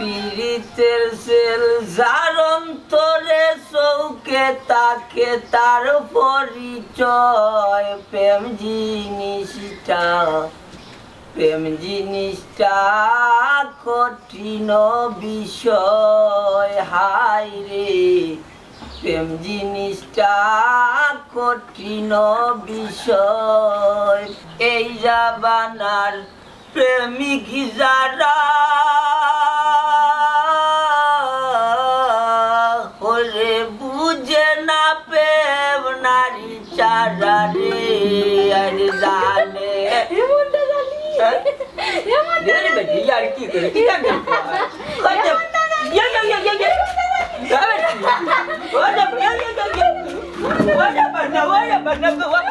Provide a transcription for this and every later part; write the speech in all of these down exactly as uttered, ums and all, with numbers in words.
পিরিতের সেল যার অন্তরে চৌকে তাকে তার পরিচয়। প্রেম জিনিসটা, প্রেম জিনিসটা কঠিন বিষয়। হায় রে, প্রেম জিনিসটা কঠিন বিষয়। এই জামানার প্রেমিক যারা, ওরে বুঝে না প্রেম নারী চারা রে, আর জানে। এমনটা জানি। হ্যাঁ? এমনটা রে বেটি, ইয়ার কি করে? কি জানি? এমনটা জানি। ইয়া, ইয়া, ইয়া, ইয়া, ইয়া। এমনটা জানি। আরে, ওরে, ইয়া, ইয়া, ইয়া, ইয়া। ওরে বাবা, ওরে বাবা, ওরে বাবা,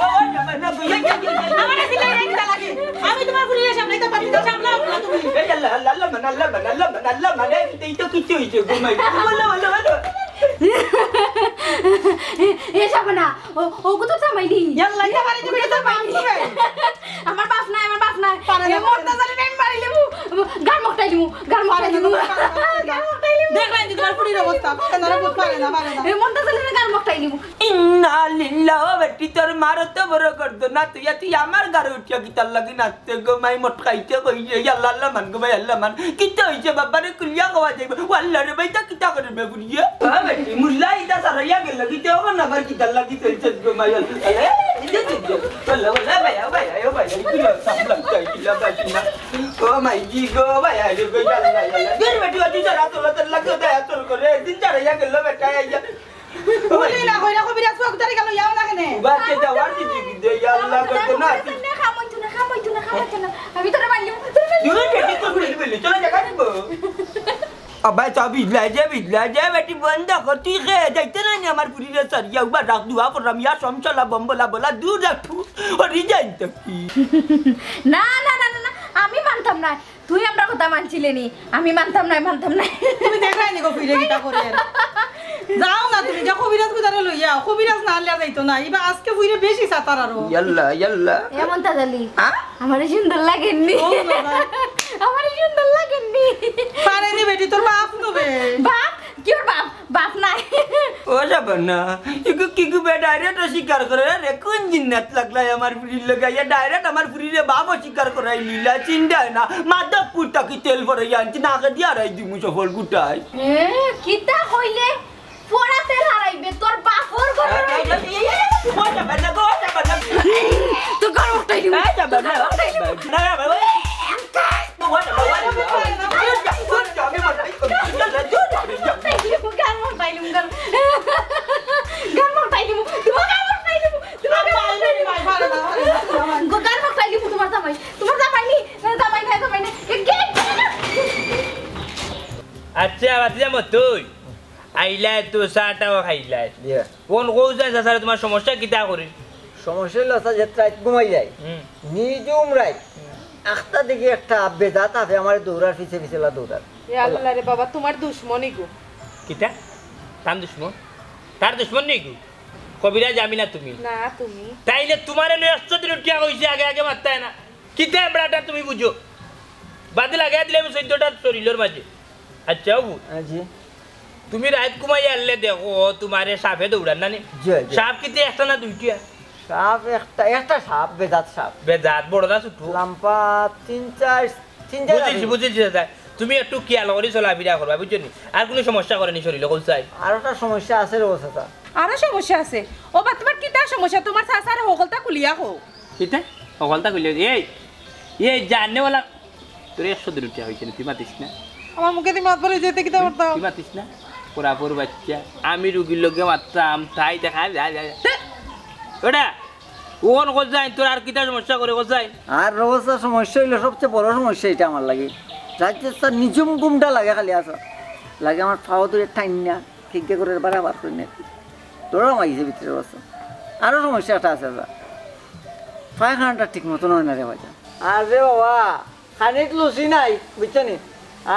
ইয়া, ইয়া, ইয়া, ইয়া। আমার কাছে লাগে, লাগে। আমি তোমার ফুরিরে সামলাইতে পারি না, সামলাও না তুমি। এই আল্লাহ, আল্লাহ, আল্লাহ, মান, আল্লাহ, মান, আল্লাহ, মান, আল্লাহ, মান। এই তো কিচ্ছু হইছে, ঘুমাই। বলো, বলো, বলো। এ, এ, শাবানা, ও, ও কত থামাইলি? ইয়াল্লা, ইটা মারি দিবে, ইটা মারি দিবে। আমার বাপ নাই, আমার বাপ নাই। পারে না, এ, পারে না। মন্তাজ আলীরে আমি মারিলিমু, গান মকটাইলিমু, গান পারে না, মকটাইলিমু। পারে না, পারে না। গান মকটাইলিমু। দেখলাম যে তোমার ফুরির অবস্থা, পারে না, পারে না, পারে না। এ, মন্তাজ আলীরে গান মকটাইলিমু। ইন্না লিল্লাহ, ও বেটি, তোর মার তো বড় গর্দনা, তুই, তুই আমার ঘরে উঠিয়া কিতার লাগি নাচতে গো মাই, মটকাইতে কইলে, আল্লাহ, আল্লাহ মান গো মাই, আল্লাহ মান। কিতা হইছে বাবারে, খুলিয়া কওয়া যাইব। ও আল্লাহ রে, ভাই, তা কিতা করে বে বুড়িয়ে? হ্যাঁ বেটি, মুল্লা ইটা সারাইয়া গেল, কিতা হবে না, আবার কিতার লাগি চলছে গো মাই, আল্লাহ। আরে, এই যে, এই যে, বলো, বলো, ভাই, ও ভাই, ও ভাই, কি সামলাম চাই, কিলা বাসি না। ও মাই জি গো, ভাই, আরে গো, আল্লাহ, আল্লাহ। দূর বেটি, অতি সারা তোলা তোর লাগি, দয়া তোর করে, দিন সারাইয়া গেল বেটা, এই যে। বলি না, কইরা কবিরাজ ফুয়া কোথায় গেল, ইয়াও না কেনে? বাচ্চা যাওয়ার দিদি, দে, ইয়া আল্লাহ, কত না। না, খাম হইতো না, খাম হইতো না, খাম হইতো না। আমি তোরে মারলিমু, তোরে মারলিমু। তুই বেটি তো বলি বলি, চলে যা, কাটবো। আবাই, চা বিজলা যে, বিজলা যে, বেটি বন্ধ কর, তুই খে যাইতে না নি আমার ফুরিরে সারিয়া, উবা রাখ দুয়া করলাম, ইয়া সমসলা বম্বলা বলা, দূর রাখ, ফু, হরি যাইন তো কি। না, না, না, না, না, আমি মানতাম না। তুই আমরার কথা মানছিলে নি, আমি মানতাম নায়, মানতাম নায়। তুমি দেখরায় নি গো ফুরিরে কিতা করে। যাও না তুমি, যা কবিরাজ গুতারে লইয়া, কবিরাজ না আনলে আর যাইতো না। ইবা আজকে ফুরিরে বেশি সাতার আরো। ইয়াল্লা, ইয়াল্লা। এ মন্তাজ আলী, হ্যাঁ? আমারে সুন্দর লাগের নি। ও বাবা। আমারে সুন্দর লাগের নি। পারে নি বেটি, তোর বাপ নবে। বাপ? কিওর বাপ? বাপ নাই। ও শাবানা, ইগু কিগু বে direct অস্বীকার করে রে, কোন জিন্নাত লাগলাই আমার ফুরির লগে? ইয়া direct আমার ফুরিরে বাপ অস্বীকার করাই নিলা, চিন্তায় না। মাদক পুটা কি তেল ভরে আনছি, নাকে দিয়া হারাই দিমু সফল গুটাই। এ, কিতা কইলে? পড়া তেল হারাইবে, তোর বাপর ঘরে। এই, এই, এই, এই, এই, ও শাবানা গো, ও শাবানা। তোর ঘর উঠাই দিমু। এই শাবানা, তোর ঘর উঠাই দিমু। না, না, না, না। গান মকটাইলিমু, গান। গান মকটাইলিমু, তোমার গান মকটাইলিমু, তোমার গান মকটাইলিমু। গান মকটাইলিমু, তোমার জামাই, তোমার জামাই নি, না, জামাই না, জামাই না। এ, কে? আচ্ছা, বাতিজা মতুই, আইলায় তো চাটাও খাইলায়। ইয়া। কোন কও যায়, চাচারে, তোমার সমস্যা কিতা করি? সমস্যা অইলো, চাচা, যে রাইত ঘুমাই যায়, হুম। নিজুম রাইত, হুম। আখতা দেখি একটা বেজাত আফে আমারে দৌড়ার, পিছে পিছে লা দৌড়ার। এ আল্লাহ রে বাবা, তোমার দুশমনই গো। কিতা? তার দুশমন? তার দুশমন নি গো? কবিরাজ আমি না তুমি? না, তুমি। তাইলে তোমারে নু একশো দিন উঠিয়া কইছি, আগে আগে মাততায় না। কিতা এবড়াটা তুমি বুঝো? বাদে লাগাই দিলে আমি চৈদ্দটা শরীলর মাঝে। আচ্ছা, বাবু। হ্যাঁ, জি। তুমি রাইত ঘুমাই আরলে দেখো, তোমারে সাপে দৌড়ার না নি? জি, জি। সাপ কিতা একটা না দুইটা? সাপ একটা, একটা সাপ, বেজাত সাপ। বেজাত, বড় না ছোট? লাম্বা তিন চার, তিন চার বুঝছি, আড়ি। বুঝছি, চাচা। তুমি একটু খেয়াল করি চলাফিরা করবা, বুঝছো নি? আর কোনো সমস্যা করে নি শরীরে, কও চাই? আর একটা সমস্যা আছে রে, ও চাচা। আরো সমস্যা আছে? ও বা, তোমার কিতা সমস্যা? তোমার চাচারে হকলতা খুলিয়া কও। কিতা? হকলতা খুলিয়া, এই, এই জানেওয়ালা, তোর একশো দিন উঠিয়া হইছে না, তুই মাতিস না। আমার মুখে তুই মাত পড়ে যেতে কিতা করতাম? তুই মাতিস না, পোড়াপোর বাচ্চা। আমি রুগীর লগে মাততাম, তাই দেখা যায়, যায়, যায়। ওটা, ওন কোথায়? তোর আর কিতা সমস্যা করে কোথায়? আর রোজা সমস্যা অইলো, সবচেয়ে বড় সমস্যা ইটা আমার লাগি। রাইতে তার নিজুম ঘুমটা লাগে খালি আসা। লাগে আমার পাও ধরে টাইন না, কিগা করে বাড়াবার করি না। তোরাও মাইছে ভিতরে রোজা। আরো সমস্যা একটা আছে, যা। পায়খানাটা ঠিক মতন হয় না রে বাজান। আরে বাবা, খানিক লুচি নাই, বুঝছো নি?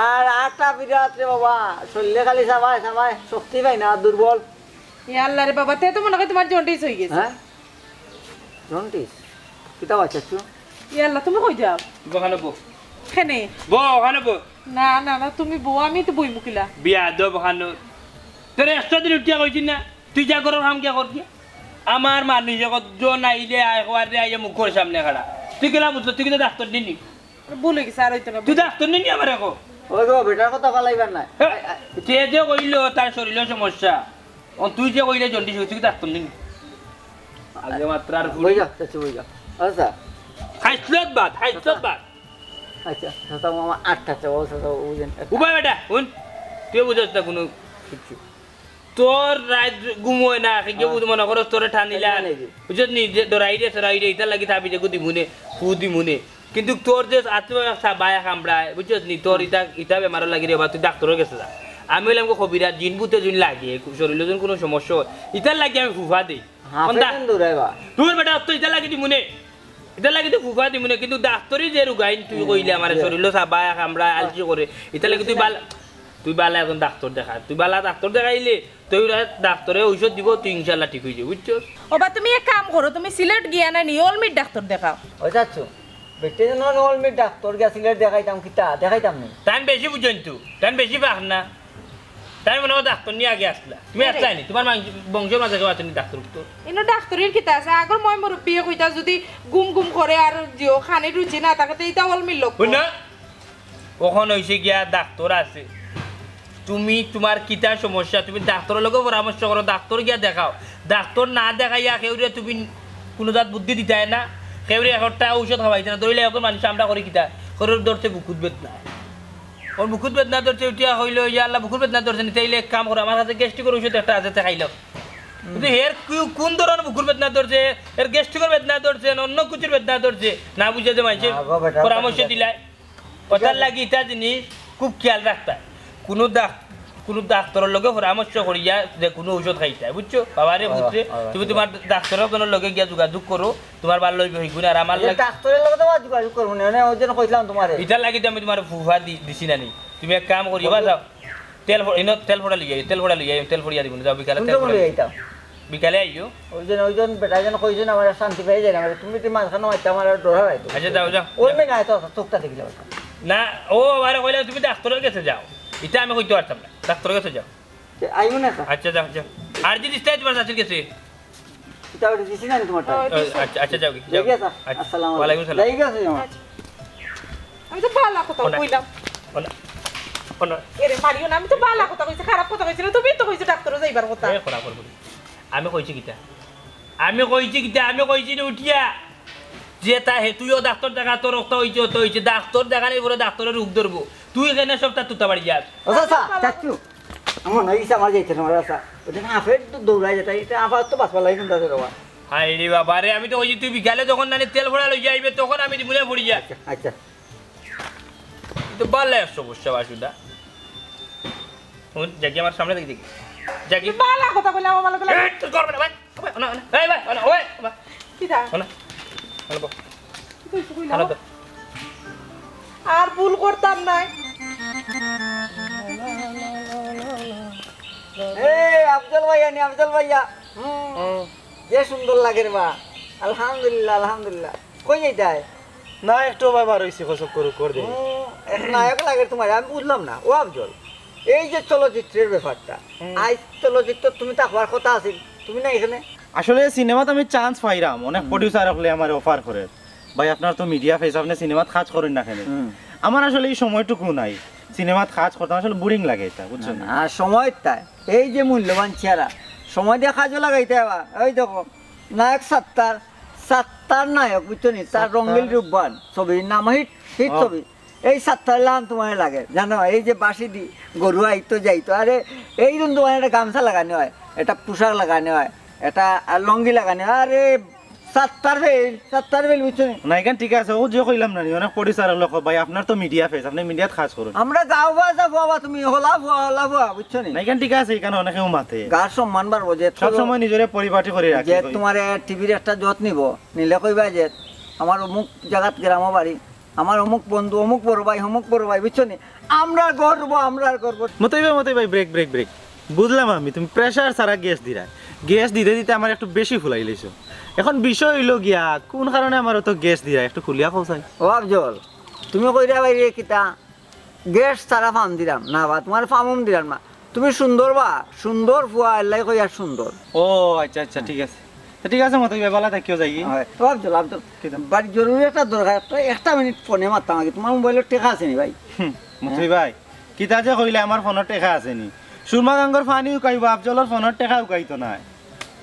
আর আটা বিরাট রে বাবা, শরীরে খালি চাবায় চাবায়, শক্তি পাই না, দুর্বল। এ আল্লাহ রে বাবা, তে তো মনে হয় তোমার জন্ডিস হয়ে গেছে। হ্যাঁ? জন্ডিস? কিতা বাচ্চাচ্ছু? এ আল্লাহ, তুমি কই যাও? বো, ওখানে বো। কেনে? বো, ওখানে বো। না না না, তুমি বও, আমি তো বইমু কিলা। বিয়াদব খানোর। তোরে একশো দিন উঠিয়া কইছি না, তুই যা করর কাম কিয়া কর দিয়া? আমার মানুষ এখন জন আইলে আয়, খোয়ারে আইয়া মুখর সামনে খাড়া। তুই কিলা বুঝছস? তুই কিন্তু ডাক্তার নিনি। ভুল অই গেছে, আর অইতো না। তুই ডাক্তার নিনি আমার এখন। ওই গো, বেটার কথা ফালাইবার না। হে, সে যে কইলো তার শরীরর সমস্যা, ও তুই যে কইলে জন্ডিস অইছে, তুই ডাক্তার নিনি। আগে মাত্র আর বই যা, চাচু, বই যা। আচ্ছা। খাইছলত বাদ, খাইছলত বাদ। আচ্ছা, চাচা, মামা, আটটা চাচা, ও চাচা, ও বুঝেন। উবা বেটা, হুন, তুই বুঝছ না কোনো কিচ্ছু। তোর রাইত ঘুম অয় না, কেউ হ্যাঁ। বুঝ মনে করস তোরে টানিলা। টানিলা নাকি? বুঝছস নি, যে ডরাই রে, সরাই রে, ইতার লাগি তাবিজ এগু দিমুনে, ফু দিমুনে। কিন্তু তোর যে আত্মা বায়া কামড়ায়, বুঝছস নি, তোর ইতা, ইতা বেমারর লাগি রে বা, তুই ডাক্তারর গেছে যা। আমি অইলাম গো কবিরাজ, জিন ভূতে জিন লাগে, শরীরো যেন কোনো সমস্যা অয়, ইতার লাগি আমি ফুফা দেই। হ্যাঁ, কোনটা? ফেটন দৌড়াইবা। তোর বেটা, অত ইতার লাগি দিমুনে। ইতার লাগি তো ফুফা দিমুনে, কিন্তু ডাক্তারি যে রুগাইন তুই হুম, কইলে আমার জি। শরীরো সাবায়, কামড়ায়, আলসি করে। ইতার লাগি তুই বালা, তুই বালা এখন ডাক্তার দেখা। তুই বালা ডাক্তার দেখাইলে, তুই ওরা ডাক্তারে ঔষধ দিব, তুই ইনশাল্লাহ ঠিক অই যাবে, বুঝছস? ওবা, তুমি এক কাম করো, তুমি সিলেট গিয়া না নি, অলমির ডাক্তার দেখাও। ওই চাচ্ছু, বেটে যেন অলমির ডাক্তার গিয়া সিলেট দেখাইতাম, কিতা দেখাইতাম নি? তাইন বেশি বুঝইন তো, তাইন বেশি পাক না। তাই মনে হয় ডাক্তার নিয়া আগে আসলা। তুমি আসলাই নি? তোমার মাং-, বংশর মাঝে কেউ আছে নি ডাক্তার উক্ত? ইনো ডাক্তারির কিতা আছে? আগর ময় মুরব্বিয়ে কইতা, যদি ঘুম ঘুম করে আর জিও খানি রুচি না থাকে, তে ইটা অলমির লক্ষণ। হুনো, অখন অইছে গিয়া ডাক্তার আছে। তুমি তোমার কিতা সমস্যা, তুমি ডাক্তারর লগে পরামর্শ করো, ডাক্তার গিয়া দেখাও। ডাক্তার না দেখাইয়া কেউরে তুমি কোনো জাত বুদ্ধি দিতায় না, কেউরে একটা ঔষধ খাওয়াইতায় না। ধরিলে এখন মানুষ আমরা করি কিতা, করি ধরছে বুকুত বেদনা। ওর বুকুত বেদনা ধরছে, উঠিয়া কইলো, "ইয়া আল্লাহ, বুকুত বেদনা ধরছে নি, তাইলে এক কাম করো, আমার কাছে গ্যাস্ট্রিকর ঔষধ একটা আছে, তে খাইলাও।" কিন্তু এর কু-, কোন ধরনের বুকুর বেদনা ধরছে, এর গ্যাস্ট্রিকর বেদনা ধরছে, না অন্য কিছুর বেদনা ধরছে, না বুঝে যে মানষে না গো বেটা, পরামর্শ ওটা ঠিক আছে। দিলায়। ওটার লাগি ইটা জিনিস খুব খেয়াল রাখতা। কোনো ডাক-, কোনো ডাক্তারর লগে পরামর্শ করিয়া যে কোনো ঔষধ খাইতায়, বুঝছো? বাবারে, হয়, পুত্রে, হয়, হয়, তুমি ঠিক তোমার আছে। ডাক্তারর লগে গিয়া যোগাযোগ করো, তোমার ভালা অইবো, হেগুন আর আমার আচ্ছা, লাগি ডাক্তারর লগে তো আর যোগাযোগ করবো না, মানে ওই জন্য কইছিলাম তোমারে। ইটার লাগি তো আমি তোমার ফুফা দি-, দিছি না নি। তুমি এক কাম করিও, বা বলো। যাও। তেল ফ-, ইনো তেল ফড়া লইয়া, তেল ফড়া লইয়া, তেল ফড়িয়া দিব না, যাও, বিকালে তেল তেল ফড়া ফড়িয়া লইয়া। আইতাম। বিকালে আইও। ওই জন্য, ওই জন্য বেটা যেন কইছে না, আমার শান্তি পাই যায় না, মানে তুমি তো মাঝখানে মারতে আমার আর ডর হয় তো। আচ্ছা, যাও, যাও। ওই মেয়ে না, তো চোখটা দেখিলে বেটা। না, ও আবার কইলে তুমি ডাক্তারর গেছে যাও, ইটা আমি কইতে পারতাম না, ডাক্তারর গেছে যাও। যে আইও না তা। আচ্ছা, যাও, যাও। আর যদি স্টেজ বার আছে গেছে। ইটা ওটা দিছি না তোমারটা? ও, দিছি। আচ্ছা, আচ্ছা, যাও, যাও। ঠিক আছে। আচ্ছা, আসসালামু আলাইকুম। ওয়ালাইকুম সালাম। ঠিক আছে, আমার। আচ্ছা। আমি তো ভালা কথা কইলাম। ওনা, ওনা। এরে মারিও না, আমি তো ভালা কথা কইছি, খারাপ কথা কইছি না। তুমি তো কইছো ডাক্তারও যাইবার কথা। এ, খরা, খরা, খরা। আমি কইছি কিতা? আমি কইছি কিতা? আমি কইছি রে উঠিয়া। যে তা হে, তুইও ডাক্তার দেখা, তোর রক্ত অইছে, অত অইছে। ডাক্তার দেখা নাই, বড় ডাক্তারর রোগ ধরবো। তুই কেনে সবটা তুতা বাড়ি যাস? ও চাচা, চাচু। আমার নাই ইচ্ছা, আমার যাইতে না, আমার চাচা। ওই যে না, ফের তো দৌড়াই যেতে, এটা আবার তো বাঁচবার লাগে কোনটা রে বাবা। হায় রে বাবা রে, আমি তো কইছি তুই বিকালে যখন নানি তেল ফড়া লইয়া আইবে, তখন আমি দিমুনে ফড়ি যা। আচ্ছা, আচ্ছা। তুই তো বালা এক সমস্যা, বাসুদা। হুন, যাকি আমার সামনে দেখি, দেখি। যাকি। তুই বালা কথা কইলে আমার ভালা লাগে। এই, তোর করবে না, ভাই। ওই, ওনা, ওনা। এই, ভাই, ওনা, ওই, ওনা। কিতা? ওনা। ওনা, বল। কিতা কইলা? ওনা তো। আর ভুল করতাম নায়। এই, আফজল ভাইয়া নি, আফজল ভাইয়া। হুম। হুম। যে সুন্দর লাগে রে বা। আলহামদুলিল্লাহ, আলহামদুলিল্লাহ। কই যাইতায়? না, একটু ভাই বার হইছি, কসব করুক, কর দে। ও, এক নায়ক লাগে তোমার, আমি বুঝলাম না। ও আফজল, এই যে চলচ্চিত্রের ব্যাপারটা, হুম। আজ চলচ্চিত্র তুমি থাকবার কথা আছিল, তুমি না এখানে? আসলে সিনেমাত আমি চান্স পাইরাম, অনেক হুম। প্রডিউসার হকলে আমার অফার করে, "ভাই, আপনার তো মিডিয়া ফেস, আপনি সিনেমাত কাজ করেন না কেনে?" হুম। আমার আসলে এই সময়টুকু নাই, সিনেমাত কাজ করতাম, আসলে বোরিং লাগে এটা, বুঝছেন? না, না, আর সময় তাই, এই যে মূল্যবান চেহারা, সময় দিয়া কাজও লাগাইতে হবে। এই দেখো, নায়ক সাত্তার, সাত্তার নায়ক, বুঝছো নি? তার সাত্তার। রঙিন রূপবান ছবির নাম হিট, হিট ও। ছবি। এই সাত্তার লান তোমার লাগে, জানো? এই যে বাঁশি দি গরু আইতো যাইতো, আরে এই দিন তোমার একটা গামছা লাগানো হয়, একটা পোশাক লাগানো হয়, একটা, আহ, লুঙ্গি লাগানো হয়। আরে সাত্তার ফেল, সাত্তার ফেল, বুঝছো নি? না, এখান ঠিক আছে, ও যে কইলাম না নি, অনেক প্রডিউসার হকলে কয়, "ভাই, আপনার তো মিডিয়া ফেস, আপনি মিডিয়াত কাজ করুন।" আমরা গাঁও বাজা ফুয়া বা তুমি হলা ফুয়া, হলা ফুয়া, বুঝছো নি? না, এখান ঠিক আছে, এখানে অনেকেও মাতে। গার সম্মান বাড়বো যে সব সময় নিজরে পরিপাটি করে রাখি যে কই। তোমার টিভির একটা যত নিব, নিলে কইবা যে আমার অমুক জাগাত গ্রামো বাড়ি, আমার অমুক বন্ধু, অমুক বড় ভাই, অমুক বড় ভাই, বুঝছো নি? আমরার গর্ব, আমরার গর্ব। মতই ভাই, মতই ভাই, ব্রেক, ব্রেক, ব্রেক। বুঝলাম আমি, তুমি প্রেশার ছাড়া গ্যাস দিরা। গ্যাস দিতে দিতে আমার একটু বেশি ফুলাই লইছো। এখন বিষয় হইলো গিয়া, কোন কারণে আমার অত গ্যাস দিরা? একটু খুলিয়া কও চাই। ও আফজল, তুমি কইরা বাইরে কিতা? গ্যাস ছাড়া পান দিরাম না বা, তুমারে পামুম দিরাম না। তুমি সুন্দর বা, সুন্দর ফুয়া, এল্লাই কইয়ার সুন্দর। ও আচ্ছা আচ্ছা, ঠিক আছে। তো ঠিক আছে মতই ভাই, বালা থাকিও যাই। অয়, ও আফজল, আফজল। কিতা? বাড়ি জরুরি একটা দরকার, একটা, একটা মিনিট ফোনে মাততাম আগে। তুমার মোবাইলো টেকা আছে নি ভাই? হুম, মতই ভাই, কিতা যে কইলে আমার ফোনো টেকা আছে নি? সুরমা গাঙ্গর পানি উকাইবো, আফজলর ফোনর টেকা উকাইতো নায়।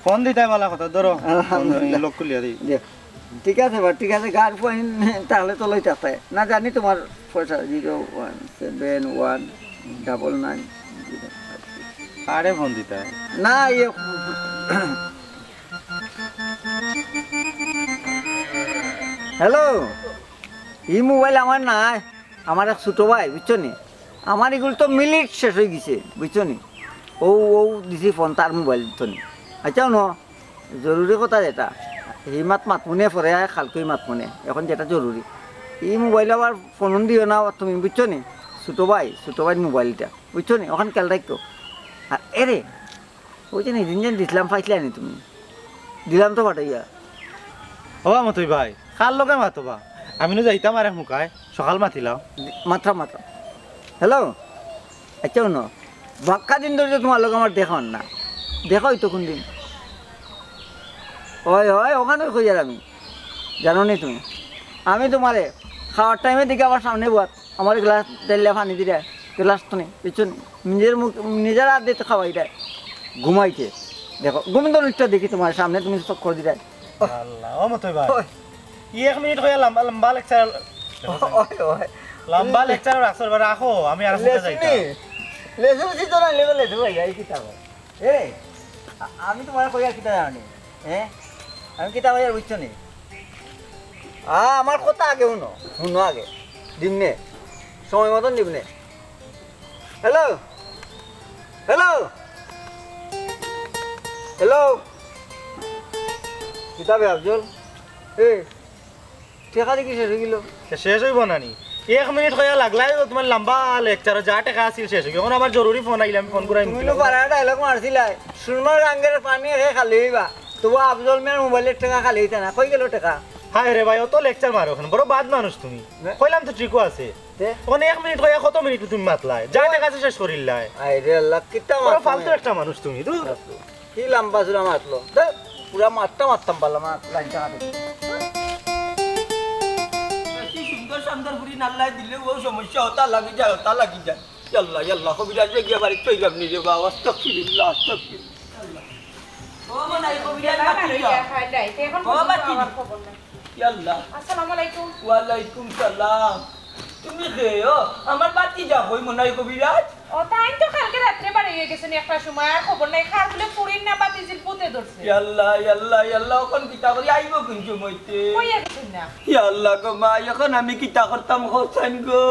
ফোন দিতায় বালা কথা, ধরো। আলহামদুলিল্লাহ। লক খুলিয়া দেই। দে। ঠিক আছে বা, ঠিক আছে, গার পয়েন্ট তাহলে তো লই থাকতে। না জানি তুমার পয়সা, zero one seven one double nine zero. আরে ফোন দিতায়। না, ইয়ে, হ্যালো, ই মোবাইল আমার নায়, আমার এক ছোট ভাই, বুঝছো নি? আমার ইগুলো তো মিনিট শেষ অই গেছে, বুঝছো নি? ও, ও দিছি ফোন, তার মোবাইল তো নি। আচ্ছা, হুনো, জরুরি কথা যেটা, হি মাত মাতমুনে পরে আয়, কালকেই মাতমুনে, এখন যেটা জরুরি। ই মোবাইল আবার ফোন দিও না তুমি, বুঝছো নি? ছোট ভাই, ছোট ভাইর মোবাইলটা, বুঝছো নি? ওখান খেয়াল রাখো। আর এরে, ওই যে নিদিন যেন দিছিলাম, পাইছিলা নি তুমি? দিলাম তো পাঠাইয়া। ও মতই ভাই, কার লগে মাতবা? আমি নু যাইতাম আর এক মুখায়, সকাল মাতিলাও। মাতরাম, মাতরাম। হ্যালো, আচ্ছা, হুনো, বাক্কা দিন ধরে তো তুমার লগে আমার দেখা অর না, দেখা অইতো কোন দিন? অয়, অয়, ওখানে কইয়ার আমি, জানো নি তুমি? আমি তুমারে খাওয়ার টাইমে দেখি আবার সামনে বওয়াত, আমার গ্লাস ঢালিয়া পানি দিরায়, গ্লাস তো নি, বুঝছো নি? নিজের মুখ, নিজের হাত দিয়া তো খাওয়াইরায়, ঘুমাইতে। দেখো, ঘুম তো নিশ্চয় দেখি তুমার সামনে, তুমি চক্কর দিরায়। আল্লাহ, ও মতই ভাই। ওই। ই এক মিনিট কইয়া লম্বা, লম্বা লেকচার। ওই, ওই। লম্বা লেকচার রাখছো, এবার রাখো, আমি আর কোথায় যাইতাম? লেসুনি। লেসু সিজন আইলে বলে, লেসু ভাই, এই কিতা কও? এ, আ-, আমি তুমারে কইয়ার কিতা জানো নি? হ্যাঁ? আমি কিতা কইয়ার বুঝছো নি? আ, আমার কথা আগে হুনো, হুনো আগে। দিমনে। সময় মতন দিমনে। হ্যালো? হ্যালো? হ্যালো? কিতা বে আফজল? এ, টেকা দেখি শেষ অই গেল। তে শেষ অইবো না নি? এক মিনিট কইয়া লাগলাই তো তুমার লম্বা লেকচার, যা টেকা আছিল শেষ অই গেল। এখন আমার জরুরি ফোন আইলে আমি ফোন করাই তুমি নিতে তো পারো। পাড়া ডায়লগ মারছিলায়, সুরমার গাঙ্গের পানি হে খালি অইবা, তবু আফজল মিয়ার মোবাইলর টেকা খালি অইতা না। কই গেল টেকা? হায় রে ভাই, অত লেকচার মারো কেনে? বড় বাদ মানুষ তুমি। না। কইলাম তো ঠিকও আছে। তে? এখন এক মিনিট কইয়া কত মিনিট তুমি মাতলায়? যা টেকা আছে শেষ করিলায়। আয় রে আল্লাহ, কিতা বড় মাত ফালতু তুমি? একটা মানুষ তুমি, দূর। কি লম্বা চূড়া মাতলো? ধ্যাৎ, পুরা মাতটা মারতাম পারলাম না, লাইন টানা দেখি। বেশি সুন্দর সুন্দর ফুরি নাল্লাই দিলে ও সমস্যা, ওটা লাগি যায়, ওটা লাগি যায়। ইয়াল্লা, ইয়াল্লা, কবিরাজ গিয়া বাড়িত থইলাম নি রে বাবা, আস্তাগফিরুল্লাহ, আস্তাগফিরুল্লাহ। ও মনাই কবিরাজ, বাকি যা। ও বাকি। ইয়াল্লা। আসসালামু আলাইকুম। ওয়ালাইকুম সালাম। তুমি কে? ও, আমার বাতি যা কই মনাই কবিরাজ? ও, তাইন তো কালকে রাত্রে বাড়ি অই গেছইন একটার সময়, আর খবর নাই। কার বুলে ফুরির না বাতিজির ভূতে ধরছে। ইয়াল্লা, ইয়াল্লা, ইয়াল্লা, অখন কিতা করি, আইবো কোন সময়তে? কইয়া গেছইন না। ইয়াল্লা গো মা, অখন আমি কিতা করতাম কওছাইন গো?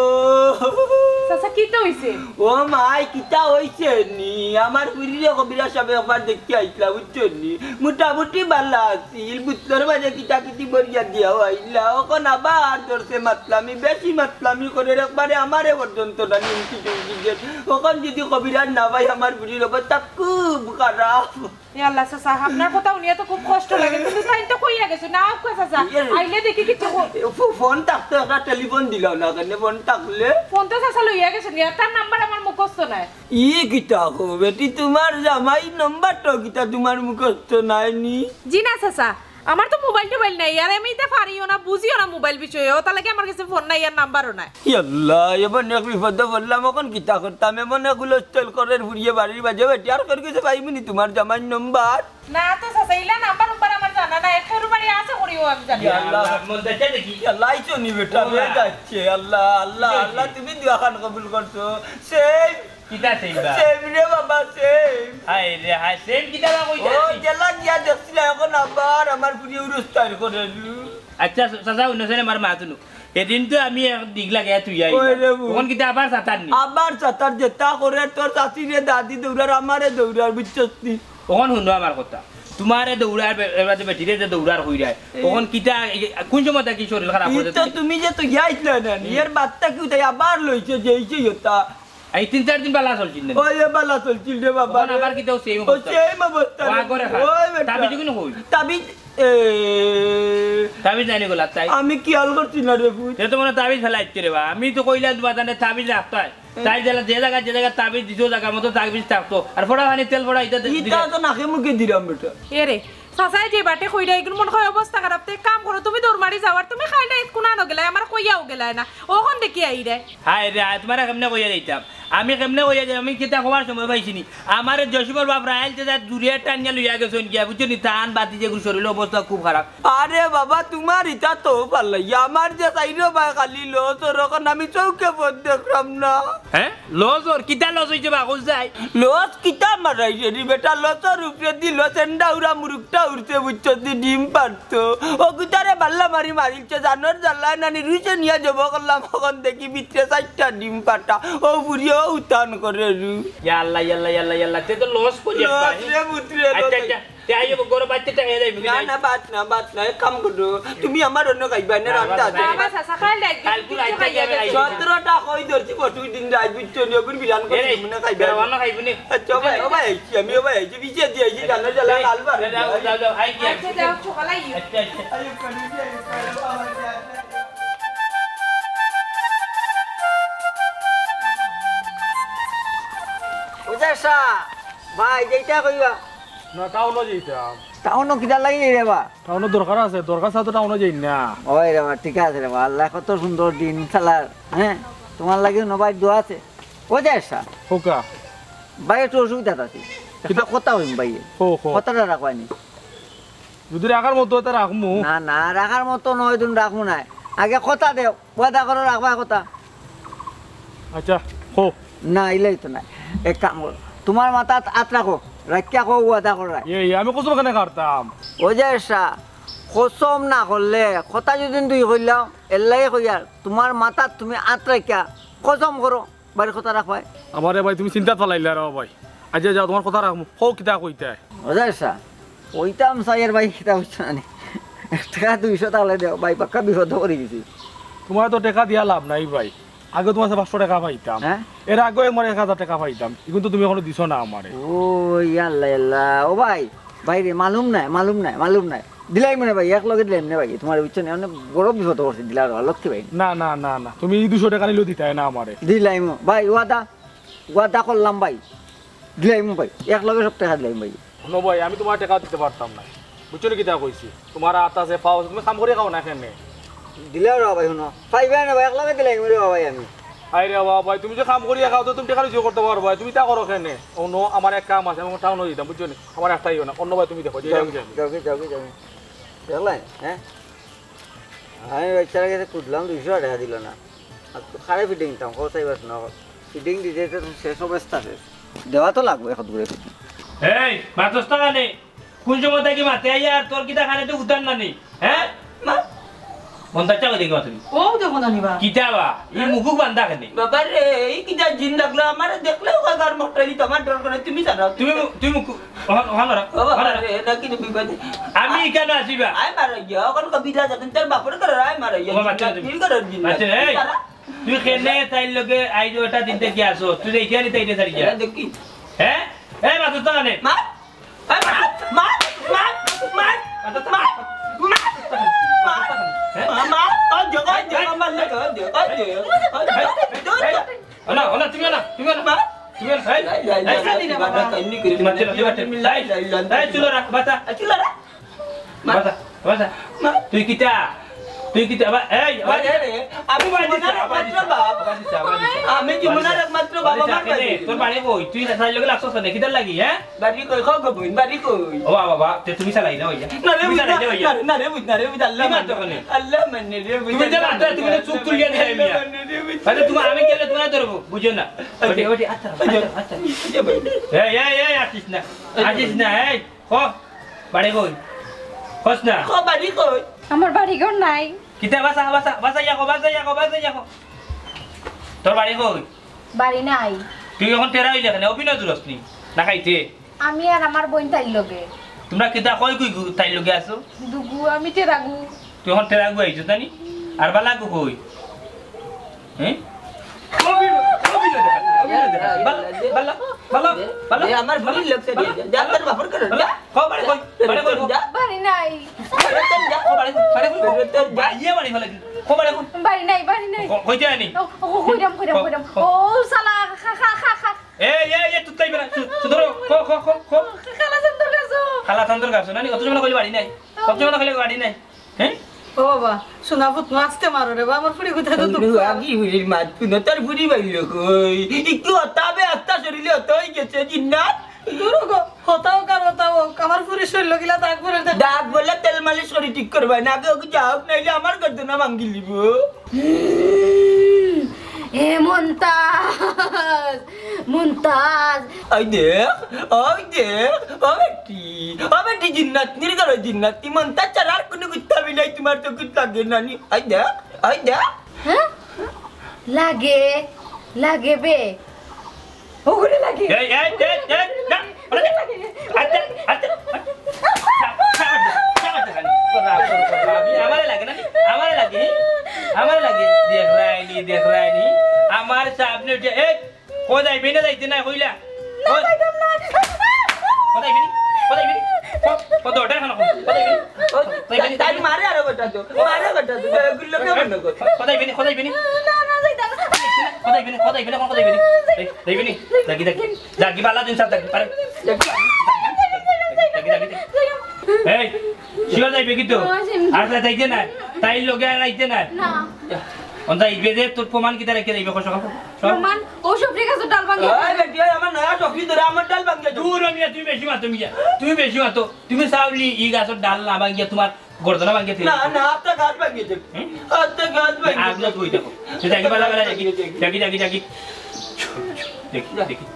চাচা, কিতা অইছে? ও মাই, কিতা অইছে নি? আমার ফুরিরে কবিরাজ সাবে একবার দেখতে আইছলা, বুঝছো নি? মোটামুটি বালা আছিল, বুতলর মাঝে কিতা কিতি ভরিয়া দিয়াও আইলা, অখন আবার ধরছে মাতলামি, বেশি মাতলামি করের, একবারে আমারে পর্যন্ত না নিমকি টুমকি দের। অখন যদি কবিরাজ না পাই, আমার ফুরির অবস্থা খুব খারাপ। এ আল্লাহ চাচা, আপনার কথা হুনিয়া তো খুব কষ্ট লাগে, কিন্তু তাইন তো কইয়া গেছইন না, আউক্কা চাচা, ইয়ে। আইলে দেখি কিচ্ছু ক- এ, ফো-, ফোন থাকতো একটা টেলিফোন দিলাও না কেনে, ফোন থাকলে? ফোন তো চাচা লইয়া গেছইন গিয়া, তার নাম্বার আমার মুখস্থ নাই। ই কিতা কও বেটি, তুমার জামাইর নাম্বারটাও কিতা তুমার মুখস্থ নাই নি? জি না চাচা, আমার তো মোবাইল টোবাইল নাই, আর আমি ইতা পারিও না, বুঝিও না মোবাইল বিষয়ে, অটার লাগি আমার গেছে ফোন নাই আর নাম্বারও নাই। ইয়াল্লা, এবার এক বিপদো পড়লাম, অখন কিতা করতাম? এমন এক হুলস্থুল করের ফুরিয়ে বাড়ির মাঝে বেটি, আর কেউর গেছে পাইমু নি তুমার জামাইর নাম্বার? না তো চাচা, ইলা নাম্বার উম্বার আমার জানা নাই, কেউর বাড়ি আছে করিও আমি জানি না। ইয়াল্লা, মন দেখে দেখি। ইয়াল্লা, আইছো নি বেটা, ও মা। বেটা আইছে। আল্লাহ, আল্লাহ, আল্লাহ, তুমি দোয়া খান কবুল করছো। সেই কিতা সেম বা? সেম রে বাবা, সেম। হায় রে হায়, সেম কিতা বা কইতা ও, তুই? জেলা গিয়া দেখছিলা, অখন আবার আমার ফুরিয়ে উরুস তৈরি করে দিল। আচ্ছা, চাচা, অন্য সেনে আমার মা তুলু। এদিন তো আমি এক দিক লাগাইয়া তুই আই। ওই রে বু। অখন কিতা আবার চাতার নি? আবার চাতার যেতা করে তোর চাচি রে দাদি দৌড়ার, আমারে দৌড়ার, বুঝছস নি? অখন হুনো আমার কথা। তুমারে দৌড়ার বে-, এবার যে বেটিরে যে দৌড়ার কইরায়। এ। অখন কিতা, এ, কোন সময় থাকি শরীর খারাপ ই করে তো তুমি যে তো গিয়াইছিলা না, নি? হুম। এর বাদটা কি তাই আবার লইছে যে এই যে ইতা? এই তিন চার দিন বালা চলছিল না। ওই এ বালা চলছিল রে বাবা অখন রে। আবার কিতা ও সেম ও অবস্থা? সেম অবস্থা ও রে। আগরে খা। ওই বেটা। তাবিজ কোন কই? তাবিজ, এ, তাবিজ নাই নি গলাত তাই? আমি খিয়াল করছি না রে পুত। এ তো মনে তাবিজ ফেলাইছে রে বা। আমি তো কইলাম তোমার তানে তাবিজ রাখতে হয়। তাই যে জাগা, যে জাগা তাবিজ দিছো, জাগা মতো তাবিজ থাকতো। আর ফোড়া পানি, তেল ফোড়া, ইটা দি-, ইটা দিলে। তো নাকে মুখে দিলাম বেটা। এ রে, চাচায় যে বাটে কইরা, এগুন মনে হয় অবস্থা খারাপ। তে এক কাম করো, তুমি দৌড় মারি যাও, আর তুমি খাইলে এক কোনা নগেলায়, আমার কইয়াও গেলায় না। অখন দেখি আইরে। হায় রে, আয়, তোমারে কেমনে কইয়া যাইতাম? আমি কেমনে কইয়া যাই? আমি কিতা কওয়ার সময় পাইছি নি? আমারে জসিমর বাপ রাইল যে যার জুড়িয়া টানিয়া লইয়া গেছইন গিয়া, বুঝছো নি? তান বাতি যে শরীর অবস্থা খুব খারাপ। আরে বাবা, তোমার ইটা তো পাল্লাই, আমার যে চাইরো বা খালি লস অর, অখন আমি চউখে পথ দেখলাম না। হ্যাঁ? লস অর? কিতা লস অইছে বা, কই যাই? লস কিতা মারাইছে রে বেটা, লসর উপরে দি লস এন্ডা উড়া মুরুকটা উড়ছে, বুঝছো নি? ডিম পারতো। ও গুতারে বাল্লা মারি মারিলছে, জানর জ্বালায় নানি রুইছে নিয়া জব করলাম, অখন দেখি ভিতরে চাইরটা ডিম পারতা। ও বুড়িয়ে ও উতান করে রু। ইয়া আল্লাহ, ইয়া আল্লাহ, ইয়া আল্লাহ, ইয়া আল্লাহ, তে তো লস করি লস ভাই। রে পুত রে, আচ্ছা, লস। আচ্ছা, তে আইও, গরম বাচ্চা টাকা দেয়, না, না, বাদ না, বাদ না, এক কাম করো, তুমি আমার অন্য খাইবা না, না, রান্না বাদ আছে। না। বাবা, চাচা, কাল রাইত কাল পুরা কিচ্ছু আইতে খাইয়া যাবে, গেছে। রাইত। সতেরোটা কই ধরছি, পরশু দিন রাইত, বুঝছো নি, ওগুন বিলান করে এরে, দিব না, খাইবা। বেটা, অন্য খাইবো নি? আচ্ছা, ও ভাই, ও ভাই, আইছি, আমি ও ভাই, আইছি, পিছে দিয়ে আইছি, জানো, জ্বালা এই, লাল বার। যাও, যাও, যাও, আই কি আচ্ছা, আইছি? যাও, সকালে আইও। আচ্ছা, আচ্ছা। ও যে শাহ, ভাই, যেটা কইবা। না, টাউনো যাইতাম। টাউনো কিতার লাগি যাই রে বা? টাউনো দরকার আছে, দরকার ছাড়া তো টাউনো যাই না। ওই রে বা, ঠিক আছে রে বা, আল্লাহ কত সুন্দর দিন চালার, হ্যাঁ? তোমার লাগি নবাই দোয়া আছে। ও যে শাহ। হোকা। ভাই, একটু অসুবিধা আছে। একটা কিতা? কথা কইম ভাই। হো, হো। কথাটা রাখবানি। যদি রাখার মতো হয়, তা রাখমু। না, না, রাখার মতো নয়, তুমি রাখমু না। আগে কথা দেও, ওয়াদা করো, রাখবা কথা। আচ্ছা, কও। না, ইলাই তো না। এক কাম করো, তোমার মাথাত আত রাখো, রাখিয়া কও, ওয়াদা করো। এ, এ, আমি কসম কেনে কাটতাম? ও যে শাহ, কসম না করলে, কথা যদি দুই কইলাও, এল্লাই কইয়ার, তোমার মাথাত তুমি আত রাখিয়া কসম করো। বাড়ির কথা রাখবায়। আমারে ভাই, তুমি চিন্তাত ফালাইলা রে ভাই। আচ্ছা, যাও, তোমার কথা রাখমু। কও, কিতা কইতায়? ও যে শাহ, কইতাম চাইয়ার ভাই, কিতা কইছো না নি? এক টেকা দুইশো তাহলে দেও ভাই, পাক্কা বিপদ করি দিছি। তোমার তো টেকা দিয়া লাভ নাই ভাই, আগে তোমার কাছে পাঁচশো টেকা পাইতাম। হ্যাঁ? এর আগেও একবার এক হাজার টেকা পাইতাম, কিন্তু তুমি এখনো দিছো না আমারে। ও, ইয়া আল্লাহ, ইয়া আল্লাহ। ও ভাই, ভাই রে, মালুম নাই, মালুম নাই, মালুম নাই। দিলাইমু নে ভাই, এক লগে দিলাইমু নে ভাই, তোমার বুঝছো নি, মানে বড় বিপদ করছি, দিলার লক্ষ্মী ভাই। না, না, না, না, তুমি এই দুশো টেকা নিলেও দিতায় না আমারে। দিলাইমু ভাই, ওয়াদা, ওয়াদা করলাম ভাই, দিলাইমু ভাই, এক লগে সব টেকা দিলাইমু ভাই। হুনো ভাই, আমি তোমার টেকা দিতে পারতাম না, বুঝছো নি কিতা কইছি? তোমার আত আছে, পাও আছে, তুমি কাম করি খাও না কেনে? দিলাও রে ভাই, হুনো, পাইবায় না ভাই, এক লগে দিলাইমু রে ভাই আমি। আরে বাবা ভাই, তুমি যে কাম করি খাও, তো তুমি টেকা রুজি করতে পারবায়, তুমি তা করো কেনে? অন্য আমার এক কাম আছে, আমি টাউনো দিতাম, বুঝছো নি? আমার একটাই না, অন্য ভাই তুমি দেখো, যাও, যাও, যাও, যাও। দেখলাই, হ্যাঁ? আমি বাচ্চার কাছে খুঁজলাম, দুইশো টেকা দিল না। আর তো খারে ফিটিং দিতাম, কও চাইবাস না। ফিটিং দিতে তো শেষ অবস্থা শেষ। দেওয়া তো লাগবো এখন ঘুরে ফিটিং। এই, মাতস না কেনে? কোন সময় থাকি মাতে আইয়া আর তোর কিতা খানে তো উতার না নি? হ্যাঁ? মা। মন তার চাকরি দেখি মাতুরি। ও দেখো না নিবা। কিতা বা? এই মুখুক বান্ধা কেনে? বাবা রে, এই কিতা জিন লাগলো, আমারে দেখলেও কয় গার মটকাই দিত, আমার ডর করে, তুমি জানো। তুমি মু-, তুমি মুখ, ওখান, ওখান ধরো, ও বাবা ওখান ধরো। রে, এটা কি বিপদ? আমি এখানে আছি বা? আয় মারা গিয়া, ওখান কবিরাজ আছেন, তার বাপরে করে, আয় মারা গিয়া, ও বাচ্চা জিন তুমি। লাগ-, কি করে জিন বাচ্চা, লাগ-, এই, তারা? তুই কেনে তাইর লগে আইজ ওটা দিনতে কি আসো? তুই যে এখানে তাইরে ছাড়ি গিয়া। এটা দেখি। হ্যাঁ? এই, মাথা তো কানে। মা! এই, মা! মা! মা! মা! মা! মা! মা! মা! মা! ওই যে, ওই যে, আমার লোক, ওই যে, ওই যে, ওই যে, ওই যে। ওনা, ওনা, তুমি ওনা, তুমি ওনা। মা! তুমি ওনা, এই, লাই, লাই, এই, লাই, এই, লাই, লাই, লাই, লাই, লাই, লাই, লাই, এই, এই, চুলো রাখ, বাতা। এই, চুলো রাখ। বাতা, বাতা। মা! তুই কিতা? তুই কিতা? আবার, এই, আবার আরে, আরে, আমি বাবা জীবনের দিছে, আবার একমাত্র দিছে, বাপ। আবার দিছে, আবার দিছে। আমি জীবনের একমাত্র বাবা, আবার মার দিছে, বাড়ি। তোর বাড়ি কই? তুই তাইর লগে লাগছস না, কিতার লাগি, হ্যাঁ? বাড়ি কই? কও গো বইন, বাড়ি কই? ও বাবা, বাবা, তে তুমি চালাই না, ওই যা। না রে, তুমি বুঝ চালাই না, না, ওই যা। না রে, না রে, বুঝ, আল্লাহ তুমি মানে। মারতো কেনে? আল্লাহ মানে রে, বুঝ, তুমি যে আল্লাহ মারতো, তুমি তো মানে, চুপ তুলিয়া দিলাই, মিয়া। মানে রে, বুঝ, আরে, তুমি, আমি গেলে তোমার ধরবো, বুঝো না। ওঠে, ওঠে, আচ্ছা, আচ্ছা, আচ্ছা। এই, এই, এই, আসিস না, আসিস না, এই। ক, বাড়ি কই? কস না। ক, বাড়ি কই? আমার বাড়ি ঘর নাই। কিতা বাসা, বাসা, বাসা ইয়া কো, বাসা ইয়া কো, বাসা ইয়া কো। তোর বাড়ি কই? বাড়ি নাই। তুই এখন টেরা অইলে কেনে? অভিনয় জুড়স নি? না খাইতে? আমি আর আমার বইন তাইর লগে। তোমরা কিতা কই কই গু-, তাইর লগে আছো? দুগু, আমি টেরাগু। তুই এখন টেরাগু আইছো তানি? আর বালাগু কই? হ্যাঁ? অভিনয়, অভিনয় দেখা, অভিনয় দেখা। বালা, বালা, বালা, এ, বালা। এ, আমার ভুল লাগছে রে। যা, তোর বাপর ঘর, যা। কও বাড়ি কই? বাড়ি কই? যা। বাড়ি নাই। যা, যা, ও বাড়ি, বাড়ি, ও, ও, তোর বাইয়ে বাড়ি ফেলে দিল। ও বাড়ি, ও, বাড়ি নাই, বাড়ি নাই। ও, কইতে আনি। ও, ও, কইরাম, কইরাম, ও, কইরাম। ও। ও, শালা, খা, খা, খা, খা। এই, এই, এই, তুতলাই বেড়া, তু-, তু ধরো, ক, ক, ক, ক। খালা চান্দর গাছো। খালা চান্দর গাছো, নানি, অত সময় কইলে বাড়ি নাই। অত সময় কইলে বাড়ি নাই। হ্যাঁ? ও বাবা, শোনা পুত, আস্তে মারো রে বা, আমার ফুড়ি কোথায় তো দুঃখ। আগে ফুড়ির মাত শুনো, তোর ফুড়ি বাইল কই? একটু হতাবে আস্তা শরীরে হত হয়ে গেছে, জিন্নাত। দূর গো, হতাও কার হতাও, আমার ফুড়ির শরীর গিলা দাগ পড়ে দাগ। দাগ বলে তেল মালিশ করে ঠিক করবায় না, আগে ওকে যাও, নাইলে আমার গর্দনা ভাঙ্গি লিব। হুম, এ মন্তাজ, মন্তাজ। ওই দেখ, ওই দেখ, ও বেটি, ও বেটি জিন্নাত, নির্গর জিন্নাত, তুই মন্তাজ ছাড়া আর কোনো কুত্তা বিলাই তোমার তো কুত্তা লাগে না নি। ওই দেখ, ওই দেখ। হ্যাঁ? লাগে, লাগে বে। ওগুলো লাগে। এই, এই, এই, এই, না, ওগুলো লাগে। আচ্ছা, আচ্ছা, আচ্ছা। আমারে লাগে না, আমারে লাগে, আমারে লাগে। দেখ রাইনি, দেখ রাইনি। আমার সামনে উঠে, এই, কোথায় বিনে যাইতে না কইলা? না, কই-, যাইতাম না। কোথায় বিনি? কোথায় বিনি? কো-, কত ওটা এখন? কোথায় বিনি? কোথায় বিনি? তাই মারে আরো বেটা তো, মারে বেটা তো, এগুলো কে মনে কর? কোথায় বিনি? কোথায় বিনি? না, না, যাইতাম না। কোথায় বিনি? কোথায় বিনি? কোথায় বিনি? এই, যাই বিনি? যাগি, যাগি। যাগি, বালা দিন সাথ যাগি, পারে। যাগি, যাগি, যাগি। এই, শিওর যাইবে কিন্তু? আর যাইতে না, তাই লগে আর আইতে না। না। অন্তা ইবে যে তোর প্রমাণ কিতা রেখে যাইবে, কষা খাবো। প্রমাণ, ও সফরি গাছের ডাল ভাঙে। এই বেটি, ওই আমার নয়া সফরি ধরে আমার ডাল ভাঙে। দূর মিয়া, তুমি বেশি মাতো মিয়া, তুমি বেশি মাতো। তুমি চাউলি ই গাছের ডাল না ভাঙিয়া তোমার গর্দনা ভাঙিয়া না, না, আপনার গাছ ভাঙিয়ে দেবে। হুম? আপনার গাছ ভাঙিয়ে আগুন দেবে। তুই দেখো। তুই দেখি বালা বালা দেখি। দেখি, দেখি, দেখি। দেখি, দেখি।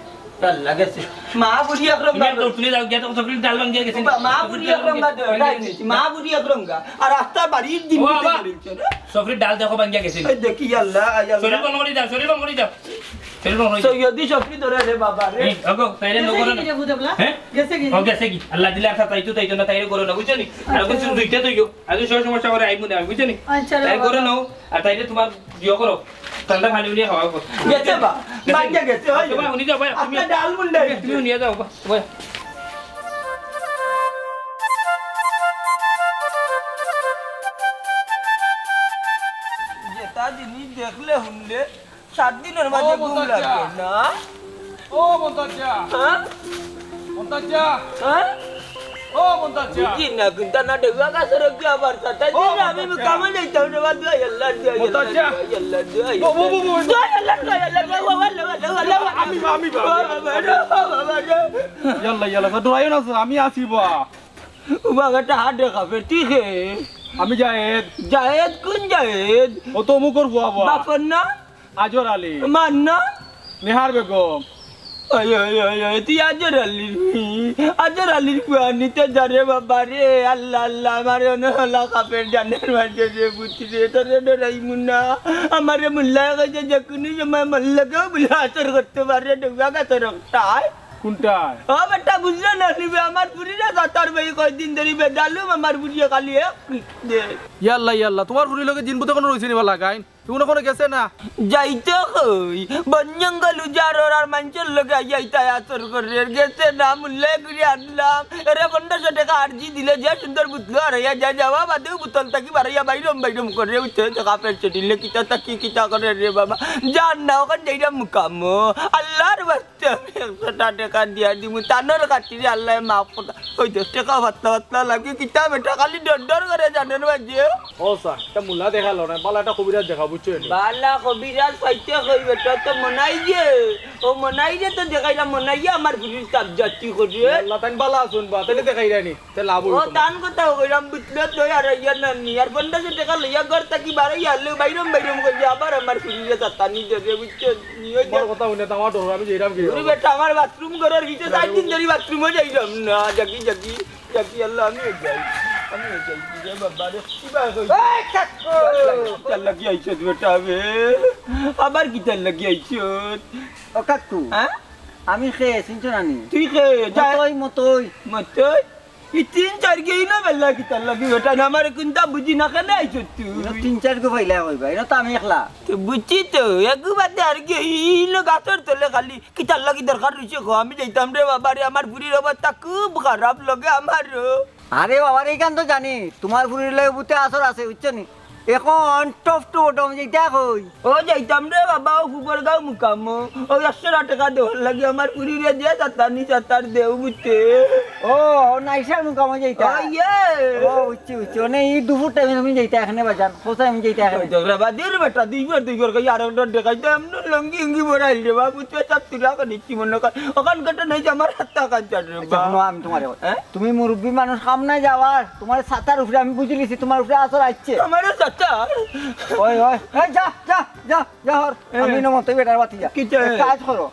ডাল লাগাইছে। মা বুড়ি এক রঙা। তুমি তো তুলে যাও, গিয়া তো সফরি ডাল ভাঙিয়া গেছে। মা বুড়ি এক রঙা দে, ডাল নিছি। মা বুড়ি এক রঙা। আর রাস্তা বাড়ির দিন ও দিতে বাবা। পারিস না। সফরি ডাল দেখো ভাঙিয়া গেছে। এই দেখি, আল্লাহ, আল্লাহ। শরীর বন্ধ করে দাও, শরীর বন্ধ করে দাও। শরীর বন্ধ করে দাও। সৈয়দি সফরি ধরে রে বাবা রে। এই, ওগো, তাইলে গেছে নগর কি না। রে বুধবলা? হ্যাঁ? গেছে কি? ও, গেছে কি? আল্লাহ দিলে আর তাই তো, তাই তো না, তাইরে করো না, বুঝছো নি? আর আচ্ছা। কিছু দুইটা তো ইয়ো। আর সব সমস্যা করে আইমু না, বুঝছো নি? আচ্ছা রে তাই বাবা। করে নাও, আর তাইলে তোমার ইয়ে করো। ঠান্ডা পানি উনিয়ে খাওয়া করো। গেছে বা? গেছে। বাইরে গেছে, হয়? তোমার উনি যাও, ভাই, তুমি আপনার ডাল মুন্ডা তুমি গেছে। উনিয়ে যাও, ভাই। যেটা জিনিস দেখলে হুনলে সাত দিনের মাঝে ও, ঘুম মন্তাজ লাগবে চা। না। ও, মন্তাজ চা। হ্যাঁ? মন্তাজ চা। হ্যাঁ? ও, মন্তাজ চা। বুঝি না, কিন্তু না ডেগুয়া গাছের কি আবার সাথে ও, দিন আমি মন্তাজ চা। কামে যাইতাম রে, বাদ দে, আল্লাহ দে, মন্তাজ চা। আল্লাহ দে, আল্লাহ দে। বো, বো, বো, বো। দে, আল্লাহ দে, আল্লাহ দে, বাবা, আল্লাহ, আল্লাহ, আল্লাহ। আমি, আমি, বাবা। বাবা, বাবা, বাবা, বাবা। ইয়াল্লা, ইয়াল্লা, তো ডরাইও না, আমি আছি, বা। ও বাবা, একটা হাত দেখা ফের, তুই খে? আমি জায়েদ। জায়েদ? কোন জায়েদ? ও তো অমুকর ফুয়া, ফুয়া। বাপর না? আজর আলী। মার না? নেহার বেগম। ওই, ওই, ওই, ওই, তুই আজর আলীর, আজর আলীর ফুয়া নিতে যা রে বাবা রে, আল্লাহ, আল্লাহ, আমারে অনে হলা কাফের জানের মাঝে রে, বুঝছি রে, তোরে ডরাইমু না। আমারে মোল্লায় কইছে যে কোনো সময় মোল্লাকেও বলে আসর করতে পারে, ডুবা গাছর রক্তায়। কোনটায়? ও বেটা, বুঝলে না নিবে, আমার ফুরিরে সাতার ভাই কয়দিন ধরি বেজালুম, আমার ফুরিয়ে খালি এক পিক দে। ইয়াল্লা, ইয়াল্লা, তোমার ফুরির লগে জিন ভূতে কোনো রইছে নি বা লাগাইন? তুমি কোনো গেছে না? যাইতে কই? বন জঙ্গল উজাড় অর আর মানষর লগে আইয়া ইতায় আসর করের। গেছে না, মোল্লায় করি আনলাম। এরে পনেরোশো টেকা আরজি দিলে যে সুন্দর বুতলো আর ইয়া যা যাওয়া বাদেও বুতল থাকি বারইয়া বাইরম বাইরম করে উঠে দেখা পেট চটিলে কিতা থাকি কিতা করে রে বাবা। জান না, ওখান যাইরা মুকামো। আল্লাহর বাস্তে আমি একশোটা টেকা দিয়া দিমু, তানর খাতিরে আল্লায় মাফ করতা। ওই দশ টেকা পাতলা পাতলা লাগে, কিতা বেটা খালি ডর ডর করে জানের মাঝে। ও স্যার, এটা মোল্লা দেখালো না, বালা একটা কবিরাজ দেখা, বুঝছো নি? বালা কবিরাজ পাইতে কই বেটা, তো মনাই যে, ও মনাই যে তো দেখাইলাম, মনাই যে আমার ফুরির তাপ জাতি করে। আল্লাহ, তাইন বালা আছুন বা, তাইলে দেখাইরা নি। তে লাভ ও হইতো না। তান কথা কইলাম, বুঝলে তো আর ইয়া না নি। আর পনেরোশো টেকা লইয়া ঘর থাকি বারইয়া আনলে বাইরম বাইরম করি আবার আমার ফুরিরে সাতানি ধরে, বুঝছো নি? ওই বড় যে কথা হুনে তো আমার ডর, আমি যাইরাম কি? ওরে বেটা, আমার বাথরুম ঘরর ভিতরে চার দিন ধরি বাথরুমও যাইলাম না। জাগি, জাগি, জাগি, আল্লাহ, আমিও যাই, আমিও যাই। রে বাবা রে, কিবা কই? এই কাকু! কিতার লাগি আইছত বেটা বে? আবার কিতার লাগি আইছত? ও কাকু, হ্যাঁ? আমি খে, চিনছো না নি? তুই খে, যা। মতই, মতই। মতই? ই তিন চাইর গেই না বেলা কিতার লাগি বেটা, না আমারে কুন্তা বুঝি না, কেনে আইছত তুই? ইনো তিন চাইর গো পাইলা কইবা, ইনো তো আমি একলা। তো বুঝছি তো, এগু বাদে আর কি, ই-, ইনো গাছর তলে খালি কিতার লাগি দরকার রইছে গো, আমি যাইতাম রে বাবা রে, আমার ফুরির অবস্থা খুব খারাপ লগে আমারও। আরে বাবা রে, ইখান তো জানি, তুমার ফুরির লগে ভূতে আসর আছে, বুঝছো নি? অখন top to bottom যেটা কই। ও যাইতাম রে বাবা, ও ফুকরগাঁও মুকামো। ও একশো টেকা দেওয়ার লাগি আমার ফুরিরে দিয়া সাতানি সাতার দেও বুঝতে। ও, ও নাইসার মুকামো যাইতা? ও ইয়ে। ও, বুঝছি, বুঝছি। মানে এই দুপুর টাইমে তুমি যাইতা এখানে বাজান, কোথায় আমি যাইতা এখানে? ওই দেখরা বাদির বেটা, দুইবার দুইবার কই আর একটা দেখাইতে এমন লঙ্গি ইঙ্গি বড়াইল রে বাবু, তুই সব তুলা করে দিচ্ছি মনে কর। ওখান কেটে নেই যে আমার হাতটা কাজ চাট রে আচ্ছা, বা। হুনো, আমি তুমারে কই। হ্যাঁ? তুমি মুরব্বি মানুষ, কাম নাই যাওয়ার, তুমার ছাতার উপরে আমি বুঝি লিছি, তুমার উপরে আসর আইছে। আমারে ছাতা? ওই, ওই, এই যা, যা, যা, যা হর। এ। আমি নমতে বেটার বাতি যা। কি চাই? এক কাজ করো,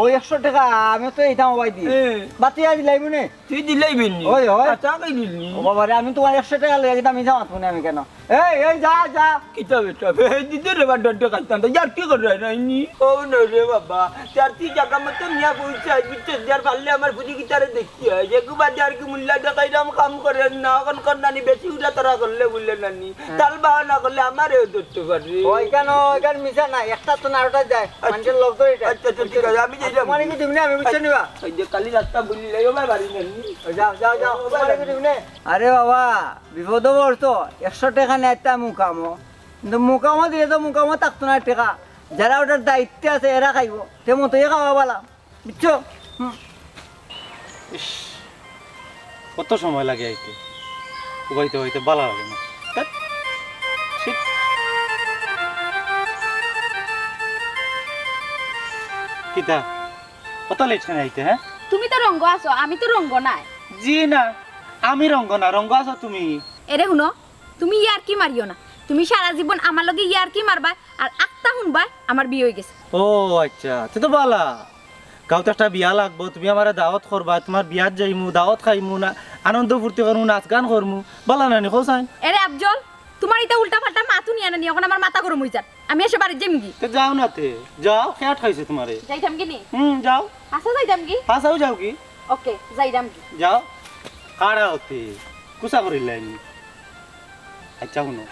ওই একশো টেকা আমি তো এইটা মোবাইল দিই। এ। বাতি আজ লাইব নে। তুই দিলাই বিনি? ওই, ওই। আচ্ছা, কই দিলি? ও বাবা রে, আমি তুমার একশো টেকা লইয়া গেতাম, আমি যাওয়াত মনে আমি কেন? এই, এই, যা, যা। কিতা বেটা? এই দিতে রে বা ডড্ডে খাইতাম তো। ইয়ার কি করে রে, নাইনি? ও না রে বাবা, চার তিন টাকা মতো নিয়া পয়সা, বুঝছিস? যার পারলে আমার ফুরি গিটারে দেখতে হয়। যে গু বাদে আর কি মুল্লা দেখাইরাম কাম করে না, অখন কর নানি বেশি উড়া তারা করলে বললে নানি। হ্যাঁ। তাল বাহানা করলে আমারেও ধরতে পারে। ওইখানে, ওইখানে মিছা না, একটা তো নারোটা যায়, আচ্ছা। মানুষের লোক ধরে এটা। আচ্ছা, আচ্ছা, ঠিক আছে, আমি যাইলাম। তোমার কি দিবি না, আমি বুঝছি নিবা। ওই যে কালি রাস্তা বললি, লাই, ও ভাই, বাড়ি নেই। ওই যাও, যাও, যাও, ও ভাই, তোমার কি দিবি না? আরে বাবা, বিপদ পড়তো, একশো টেকা নেয় তা মুকামো। কিন্তু মুকামো দিলে তো মুকামো থাকতো না টেকা। যারা ওটার দায়িত্বে আছে, এরা খাইবো। তে মতোই খাওয়া বালা। বুঝছো? হুম। ইস, কত সময় লাগে আইতে, উবাইতে উবাইতে বালা লাগে না। ধ্যাৎ, ছিট। কিতা, কত লেট কেনে আইতে, হ্যাঁ? তুমি তো রঙ্গ আছো, আমি তো রঙ্গ নায়। জি না, আমি রঙ্গ না, রঙ্গ আছো তুমি। এরে হুনো, তুমি ইয়ার্কি মারিও না। তুমি সারা জীবন আমার লগে ইয়ার্কি মারবায় আর আখতা হুনবায় আমার বিয়া অইগেছে। ও আচ্ছা, তে তো বালা। গাউত একটা বিয়া লাগবো, তুমি আমারে দাওয়াত করবায়, তুমার বিয়াত যাইমু, দাওয়াত খাইমু না, আনন্দ ফুর্তি করমু, নাচ গান করমু, বালা নানি, কও চাইন? এরে আফজল, তুমার ইতা উল্টা পাল্টা মাত হুনিয়া নানি অখন আমার মাথা গরম অইযার। আমি এসে বাড়িত যাইমুগি। তে যাও না তে, যাও, খেয়াট খাইছে তুমারে। যাইতাম গি নি? হুম, যাও। আচ্ছা, যাইতাম গি? আচ্ছা, যাও কি? ওকে, যাইতাম গি? যাও। কারা অতে? কুসা করিলাইনি। আচ্ছা, হুনো,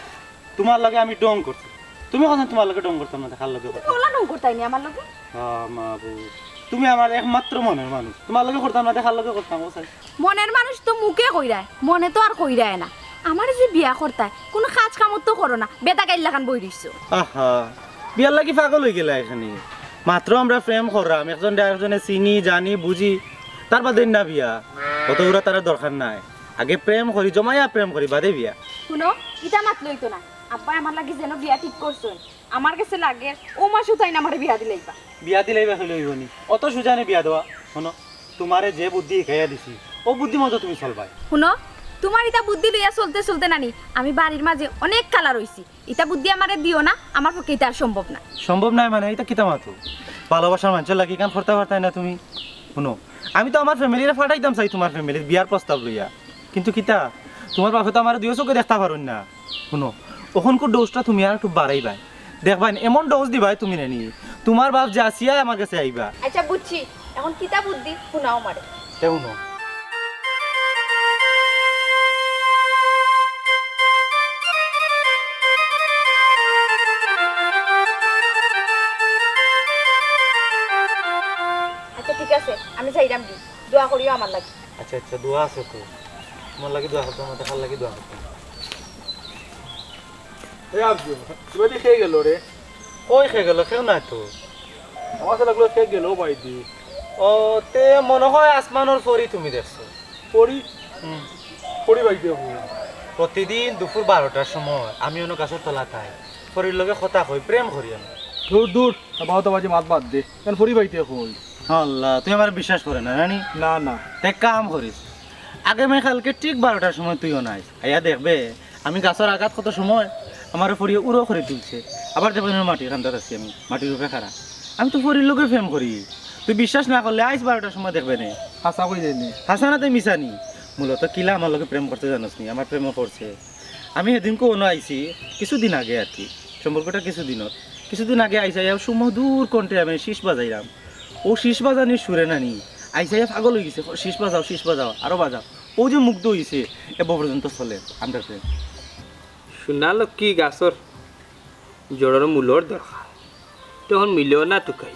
তুমার লগে আমি ঢং করছি। তুমি কও চাইন তুমার লগে ঢং করতাম না, তে কার লগে করতাম? তুমি ওলা ঢং করতায় নি আমার লগে? আ, মাবুদ, তুমি আমার একমাত্র মনের মানুষ। তুমার লগে করতাম না, তে কার লগে করতাম, কও চাইন? মনের মানুষ তো মুখে কইরায়, মনে তো আর কইরায় না। আমারে যে বিয়া করতায়, কুনু কাজ কামত তো করো না, বেটা গাইল্লাখান বই রইছো। আহা, বিয়ার লাগি পাগল অইগেলায় এখানে। মাত্র আমরা প্রেম কররাম, একজনরে আরেকজনে চিনি, জানি, বুঝি, তার বাদে না বিয়া। অত উড়া তারা দরকার নাই। আগে প্রেম করি, জমাইয়া প্রেম করি, বাদে বিয়া। হুনো, ইতা মাত লইতো না। আব্বায় আমার লাগি যেন বিয়া ঠিক করছইন। আমার গেছে লাগের, অউ মাসউ তাইন আমারে বিয়া দিলাইবা। বিয়া দিলাইবা কইলে অইবো নি? অত সুজা নি বিয়া দেওয়া? হুনো, তুমারে যে বুদ্ধি শিখাইয়া দিছি, অউ বুদ্ধি মতো তুমি চলবায়। হুনো, তুমার ইতা বুদ্ধি লইয়া চলতে চলতে নানি, আমি বাড়ির মাঝে অনেক কালা রইছি। ইতা বুদ্ধি আমারে দিও না, আমার পক্ষে ইতা আর সম্ভব না। সম্ভব নায় মানে, ইতা কিতা মাতো? ভালোবাসার মানুষর লাগি ইখান করতা পারতায় না তুমি? হুনো, আমি তো আমার ফ্যামিলিরে ফাটাইতাম চাই তুমার ফ্যামিলির বিয়ার প্রস্তাব লইয়া, কিন্তু কিতা, তুমার বাপে তো আমারে দুইও চউখে দেখতা পারইন না। হুনো, অখনকুর ডোজটা তুমি আর একটু বাড়াইবায়, দেখবায় এমন ডোজ দিবায় তুমি নানি, তুমার বাপ যে আসিয়ায় আমার গেছে আইবা। আচ্ছা বুঝছি, অখন কিতা বুদ্ধি হুনাও আমারে। তে হুনো। আচ্ছা ঠিক আছে, আমি যাইরাম গি, দোয়া করিও আমার লাগি। আচ্ছা, আচ্ছা, দোয়া আছে তো। তুমার লাগি দোয়া করতাম না, তে কার লাগি দোয়া করতাম? এ আব্দুল, তুমার দি কে গেল রে? কই কে গেল? কেউ নাই তো। আমার কাছে লাগলো কে গেল বাইদি। ও, তে মনে হয় আসমানর পরি তুমি দেখছো। পরি? হুম। পরি বাইদি অইবো। প্রতিদিন দুপুর বারোটার সময় আমি অনো গাছর তলাত আই, পরির লগে কথা কই, প্রেম করি আমি। দূর, দূর, তা বারোটা বাজে মাত বাদ দে। কেন পরি বাইদি কই? আল্লাহ, তুই আমারে বিশ্বাস করছ না, জানি? না, না। তে এক কাম করিস, আগামী কালকে ঠিক বারোটার সময় তুই অনো আইস। আইয়া দেখবে, আমি গাছর আগাত কত সময় আমারে পরিয়ে উড়ো করি তুলছে। আবার দেখবে, আমি মাটির কান্দাত আছি, আমি মাটির উপরে খাড়া। আমি তো পরির লগে প্রেম করি। তুই বিশ্বাস না করলে আইস বারোটার সময় দেখবে নে। হাছা কই যাইনি? হাছা না তে মিছা নি। মূলত কিলা আমার লগে প্রেম করছে জানোস নি? আমার প্রেমে পড়ছে। আমি সেদিনকে অনো আইছি, কিছুদিন আগে আর কি। সম্পর্কটা কিছুদিনর। কিছুদিন আগে আইছি, আইয়া সুমধুর কণ্ঠে আমি শিস বাজাইলাম। অউ শিস বাজানির সুরে নানি, আইছি আইয়া পাগল অইগেছে। শিস বাজাও, শিস বাজাও, আরো বাজাও। অউ যে মুগ্ধ অইছে, এবো পর্যন্ত চলে আমরার প্রেম। সোনা লক্ষ্মী গাছর জড়র মূলর দরকার, তখন মিলেও না তুকাই।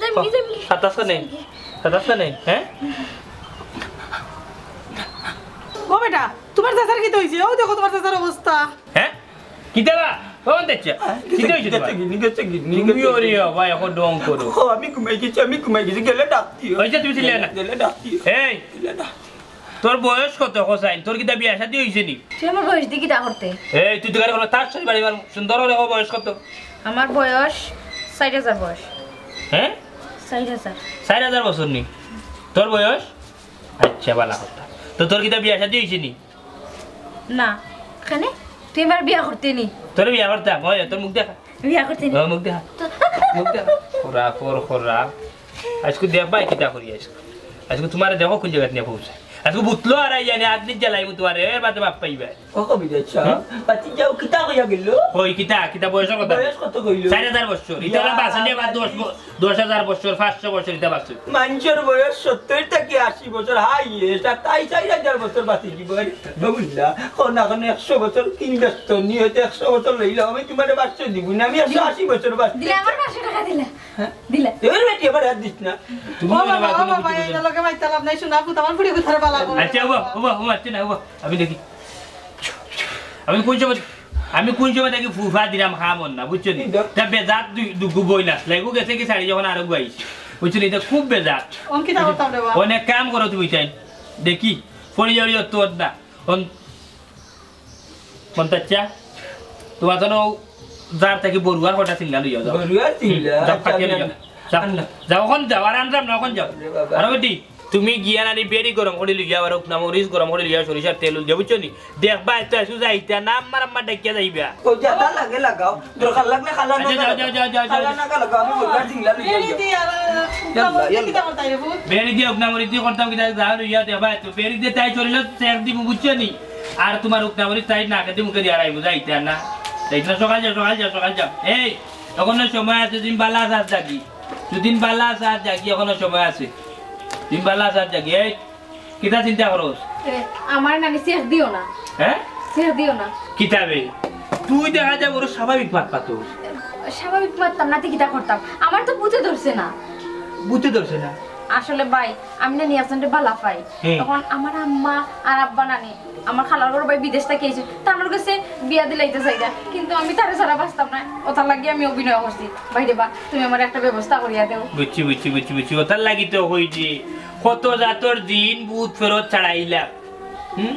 যাইমুগি, যাইমুগি। সাতাশ নেই, সাতাশ নেই, হ্যাঁ? ও বেটা, তুমার চাচার কিতা অইছে? অউ দেখো তুমার চাচার অবস্থা। হ্যাঁ? কিতা বা? ও দেখছে। আহ, কিতা অইছে কিতা তুমার? কিতা কিতা কিতা তুমি কিতা ওরে বাবা, এখন ঢং করো। ও, আমি ঘুমাই গেছি, আমি ঘুমাই গেছি, গেলে ডাক দিও। অইছে, তুমি চিল্লাইও না। গেলে ডাক দিও। এই, গেলে ডাক। তোর বয়স কত, হোসাইন? তোর কিতা বিয়া শাদী অইছে নি? তুই আমার বয়স দি কিতা করতে? এই, তুই তো গাড়ি করো, তার সাথে বাড়ি বার সুন্দর করে কও, বয়স কত? আমার বয়স চাইর হাজার বয়স। হ্যাঁ? চাইর হাজার। চাইর হাজার বছর নি? তোর বয়স? আচ্ছা, বালা কথা। তো তোর কিতা বিয়া শাদী অইছে নি? না। কেনে? তুই আমার বিয়া করতে নি? তোর বিয়া করতাম, ওই তোর মুখ দেখা। বিয়া করতে নি? ও, মুখ দেখা। তো মুখ দেখা। খোরা, খোর, খোরা। আজকে দেখবায় কিতা করি আজকে। আজকে তুমারে দেখো কোন জাগাত নিয়া পৌঁছাই। আজকে বুতলো আর আইয়া নি, আদনিত জ্বালাইমু তুমারে, এর বাদে মাফ পাইবায়। ও কবিতা, আচ্ছা। হুম? বাতি যাও, কিতা কইয়া গেল? কই কিতা, কিতা বয়সর কথা? বয়স কত কইল? চাইর হাজার বছর। ইতা ইয়া, বাসন দিয়া আবার দশ ব-, দশ হাজার বছর, পাঁচশো বছর ইতা বাসন। মানষর বয়স সত্তর থাকি আশি বছর, হাই, এটা তাই চাইর হাজার বছর বাঁচি জীবন। বাবুল্লা, কোন এখন একশো বছর কিন ব্যস্ত নি, হয়তো একশো বছর লইলাম, আমি তুমারে পাঁচশো দিবো না, আমি একশো আশি বছর বাঁচি। দিলে আমার পাঁচশো টাকা দিলে। হ্যাঁ? দিলে। এবার বেটি আবার হাত দিস না। তুমি ও বাবা, ও বাবা, এই লোকে মাইতা লাভ নাই, শোনা পুত, আমার ফুড়ি কোথায় বালা করো। আচ্ছা, ও বাবা, ও বাবা, ও বাবা, আচ্ছা না, ও বাবা, আমি দেখি। আমি কোন সময়, আমি কোন সময় দেখি ফুফা দিলাম, খা মন না, বুঝছো নি? তা বেজাত দুই, দুগু বই না, লাইগু গেছে কি শাড়ি যখন আরো গুয়াইছি, বুঝছো নি? এটা খুব বেজাত। অঙ্কিতা করতাম রে বাবা। অনেক কাম করো তুমি তাই, দেখি, পড়ি যাওয়ার ইয়ত তোর না। অন-, মন্তাচ্চা, তোমার জন্য যার থাকি বড়ুয়ার কটা চিংলা লইয়া যাও। বড়ুয়ার চিংলা? হুম, যাও, আচ্ছা, কাটিয়া আমি লইয়া। আন-, যাও, আনলাম। যাও, অখন যাও, আর আনলাম না, অখন যাও। আরে বাবা। আরো বেটি, তুমি গিয়া নানি বেড়ি গরম করি লইয়া, আর উকনা মরিচ গরম করি লইয়া, সরিষার তেল উলিয়া, বুঝছো নি? দেখবা, এত আসু যাইতা না, আম্মার আম্মা ডাকিয়া যাইবা। ও, যেটা লাগে লাগাও, দরকার লাগলে খালা আচ্ছা, না যাও, লাগাও। যাও, যাও, যাও, যাও, খালা যাও। না লাগাও, আমি বড়ুয়ার চিংলা লইয়া যাই। বেড়ি দিয়া উকনা মরিচ দিয়া করতাম কিতা, যা লইয়া দেখবা, তো বেড়ি দিয়া তাই শরীরে সেক দিমু, বুঝছো নি? আর তোমার উকনা মরিচ তাই নাকে দি মুখে দিয়া রাখবো, যাইতা না। যাইতা না, সকাল যাও, সকাল যাও, সকাল যাও। এই, এখনো সময় আছে, তুমি বালা আছো আর জাগি। দুদিন বালা আছো আর জাগি, এখনো সময় আছে। তুমি বালা আছো আর জাগি। এই, কিতা চিন্তা করস? এ, আমার নানি সেক দিও না। হ্যাঁ? সেক দিও না। কিতা বে? তুই দেখা যায় বড় স্বাভাবিক মাত মাতো। স্বাভাবিক মাততাম না, তে কিতা করতাম? আমার তো ভূতে ধরছে না। ভূতে ধরছে না? আসলে ভাই, আমি না নিয়াজনরে বালা পাই। হুম। তখন আমার আম্মা আর আব্বা নানি, আমার খালার ঘর ভাই বিদেশ থাকি আইছে, তানোর গেছে বিয়া দিলাইতে চাইরা, কিন্তু আমি তারে ছাড়া বাঁচতাম না, ওটার লাগি আমি অভিনয় করছি। ভাই রে বা, তুমি আমার একটা ব্যবস্থা করিয়া দেও। বুঝছি, বুঝছি, বুঝছি, বুঝছি। ওটার লাগি তো কইছি, কত জাতর জিন ভূত ফেরত ছাড়াইলা। হুম?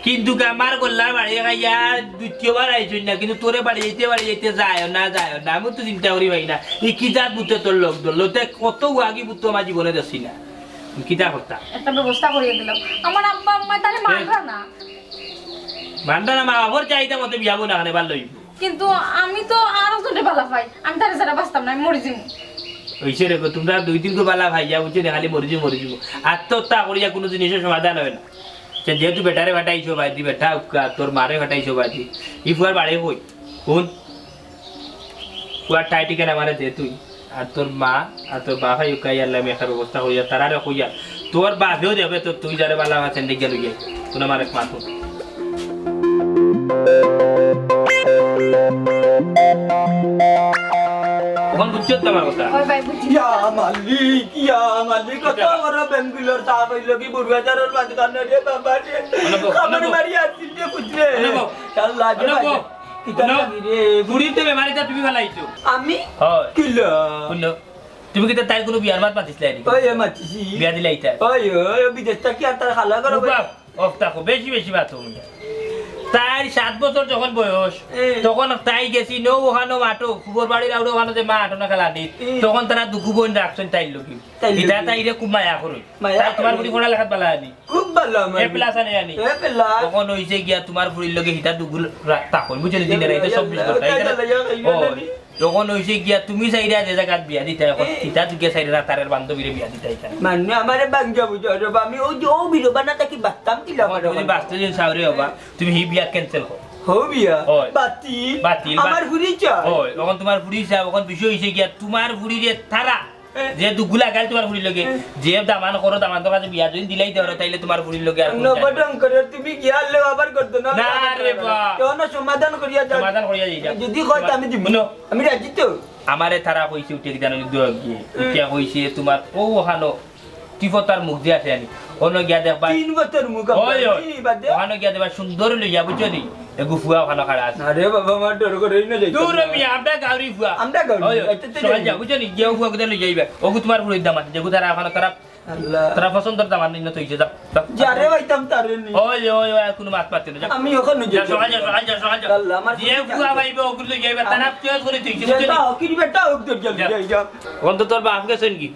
কিন্তু আমার গল্লার বাড়ি খাইয়া দ্বিতীয়বার আইছই না, কিন্তু তোরে বাড়ি যাইতে, বাড়ি যাইতে যায় না, যায় না। আমি তো চিন্তা করি ভাই না, ই কি জাত ভূতে তোর লগ ধরলো, তে কত উয়াগি ভূত তো আমার জীবনে দেখছি না। কিতা করতা? একটা ব্যবস্থা করিয়া দিলাম। আমার আব্বা আম্মা তারে এ? মানরা না। মানরা না, মা বাবার চাহিদা মতো বিয়া বউ না খানে ভালো হইব। কিন্তু আমি তো আরো জনরে বালা পাই, আমি তারে ছাড়া বাঁচতাম না, আমি মরি যাইমু। অইছে রে গো, তোমরা দুই তিন গো বালা পাইয়া, বুঝছো নি, খালি মরি যাইমু, মরি যাইমু। আত্মহত্যা করিয়া কোনো জিনিসের সমাধান হয় না। সে যেহেতু বেটারে ফাটাইছো বাদি, বেটা উক্কা, তোর মারে ফাটাইছো বাদি, ই ফুয়ার বাড়ি কই? কোন? ফুয়ার ঠাই ঠিকানা আমারে দে তুই। আর তোর মা আর তোর বাপ আইউক্কা, ইয়াল্লা, আমি একটা ব্যবস্থা করিয়া, তারারে কইয়া, তোর বাপেও যাবে, তোর তুই যারে বালা আছেন, দেখে লইয়া, কোন আমার এক মাথু। এখন বুঝছো তো আমার কথা? ওই ভাই, বুঝছি। ইয়া মালিক, ইয়া মালিক, কত কিতা? বড় বেঙ্গুলোর সাপ হইল কি বুড়া চারোর মাঝখানে রে বাবা রে। অনব, খাবার অনব। বাড়ি আসছিল রে পুত্রে। অনব। আল্লাহ রে অনব। ভাই। কিতা অনব। লাগি রে? বুড়িতে বেমারিটা তুমি ফালাইছো। আমি? হয়। কিলা? শুনো, তুমি কিতা তাইর কোনো বিয়ার মাত মাতিছিলায় নি? ওই, ওই মাতিছি। বিয়া দিলাইতা? ওই, ওই, বিদেশ থাকি আর তার খালা করো। বাবা, অফ থাকো, বেশি বেশি মাতো তুমি। তাইর সাত বছর যখন বয়স, এ। তখন তাই গেছি নৌ ওখানো মাঠো, খুবর বাড়ির আউরে ওখানো যে মাঠ, ওনা খেলা দিত। এ। তখন তারা দুগু বইন রাখছেন তাইর লগে। তাইর ইটা লগে। তাইরে খুব মায়া করে। মায়া তাই তোমার করে। বুড়ি পড়ালেখাত বালা আনি। খুব ভালো আমার এ প্লাস আনে আনি। এ প্লাস। তখন হইছে গিয়া তোমার ফুড়ির লগে হিতা দুগুল রা-, থাকইন, বুঝলি? দিনে রাইতে ইয়া, চব্বিশ ইয়া, ঘন্টা। ইয়া, ইখানে ইয়া, ইয়া, ও, ইয়া। তখন হইছে গিয়া তুমি চাইরা যে জাগাত বিয়া দিতা, এখন এ। হিতা দুগে চাইরা তারের বান্ধবীরে বিয়া দিতা ইখানে। মানে আমারে বান্ধবী বুঝো, রে বা, আমি ওই যে ও বিরো বানা থাকি বাঁচতাম কিলা তখন করে তুমি বাঁচতে দিন চাও রে বাবা, তুমি হি বিয়া ক্যান্সেল করো। হো বিয়া? হয়। বাতিল? বাতিল, আমার বাতিল। ফুড়ি চায়? হয়, এখন তোমার ফুড়ি চায়, এখন বিষয় হইছে গিয়া তোমার ফুড়িরে তারা এ। যে দুগুলা গাইল তোমার ফুড়ির লগে, এ। যে দামান করো, দামানর কাছে বিয়া যদি দিলাই দেওয়ার, তাইলে তোমার ফুড়ির লগে আর কোন নবডং করো, তুমি গিয়া আনলে আবার করতো না, না আবার রে করতো না। বা। কেউ না সমাধান করিয়া যাও। সমাধান করিয়া যাই, যাও। যদি কয় তো আমি দিব। শুনো। আমি রাজি তো। আমারে তারা কইছে উঠে কি জানো নি, দুয়ার গিয়ে। উঠিয়া কইছে তোমার ও ওখানো তিন ফতার মুখ যে আছে আনি। অনো গিয়া দেখবা। তিন ফতার মুখ ওই, ওই। ওখানো গিয়া দেখবা সুন্দর লইয়া, বুঝছো নি? এগু ফুয়া ওখানো খাড়া আছে। আরে বাবা, আমার ডর করে না যাইতাম দূর না। মিয়া, আমরা গাউরি ফুয়া। আমরা গাউরি। ওই, ওই। আচ্ছা, আচ্ছা, সকাল যাও, বুঝছো নি? গিয়া ফুয়া কোথায় লইয়া যাইবা? ওগু তোমার ফুয়া দাম আছে, যেগু তারা ওখানো তারা আল্লাহ। তারা পছন্দর দাম আনি না তো হইছে, যা, যা। যারে পাইতাম তারে নি। ওই, ওই, ওই, আর কোনো মাত মারতে না, যা। আমি ওখানে যা, যাইতাম। সকাল যা, সকাল যা, সকাল যা। আল্লাহ, আমার যে ফুয়া পাইবে ওগুলো লইয়া যাইবা, তারা চয়েস করে তুই, বুঝছো নি? যেটা হকির বেটা হোক, তোর গেল, যা। যাই, যা। অন্ত তোর বাপ গেছেন কি?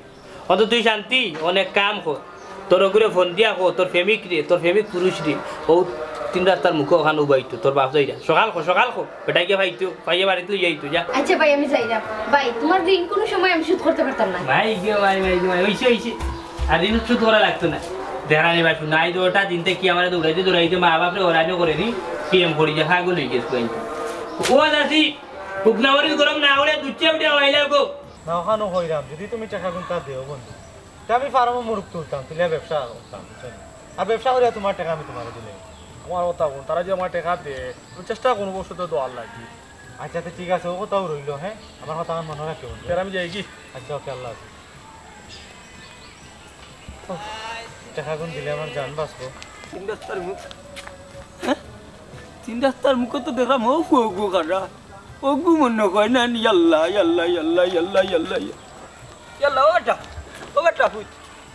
অন্ত তুই শান্তি, অনেক কাম কর। তোর ওগুরে ফোন দিয়া কো, তোর প্রেমিক রে, তোর প্রেমিক পুরুষ রে, ও তিন রাস্তার মুখে ওখানে উবাইতো, তোর বাপ যাইরা। সকাল কো, সকাল কো, বেটাই গিয়া পাইতো, পাইয়া বাড়িত লই যাইতো, যা। আচ্ছা ভাই, আমি যাইরাম। ভাই, তোমার ঋণ কোনো সময় আমি শোধ করতে পারতাম না। নাই গো ভাই, ভাই গো ভাই, হইছে, হইছে। আর ঋণ শোধ করা লাগতো না। দেখা নাই ভাই, নাই তো ওটা দিন থেকে কি আমার দৌড়াইতে দৌড়াইতে মা বাপরে ওরানো করে নি, প্রেম করি যে পাগল হয়ে গেছে ভাই। ও দাসি, হুকনাওয়ারি গরম না হলে দুধ চা উঠে হইলে গো। না, ওখানো কইরাম, যদি তুমি টেকা গুনতা দেও বন্ধু, তে আমি ফার্মো মুরগ তুলতাম, তুলিয়া ব্যবসা করতাম, বুঝছো নি? আর ব্যবসা করিয়া তোমার টেকা আমি তোমারে দিলে। আমার কথা হুন, তারা যদি আমার টেকা দে, আমি চেষ্টা করবো বসতে দেওয়ার লাগি। আচ্ছা, তো ঠিক আছে, ও কথাও রইলো, হ্যাঁ? আমার কথা আমার মনে রাখো, বন্ধু। তে আমি যাই কি? আচ্ছা, ওকে, আল্লাহ হাফেজ। ওহ, টেকা গুন দিলে আমার জান বাঁচবো। তিন রাস্তার মুখ। হ্যাঁ? তিন রাস্তার মুখে তো দেখলাম, ও গু, ও গু কারা। ও গু মনে হয় না নি, ইয়াল্লা, ইয়াল্লা, ইয়াল্লা, ইয়াল্লা, ইয়াল্লা, ইয়াল্লা। ইয়াল্লা, ও বেটা, ও বেটা, ফুট।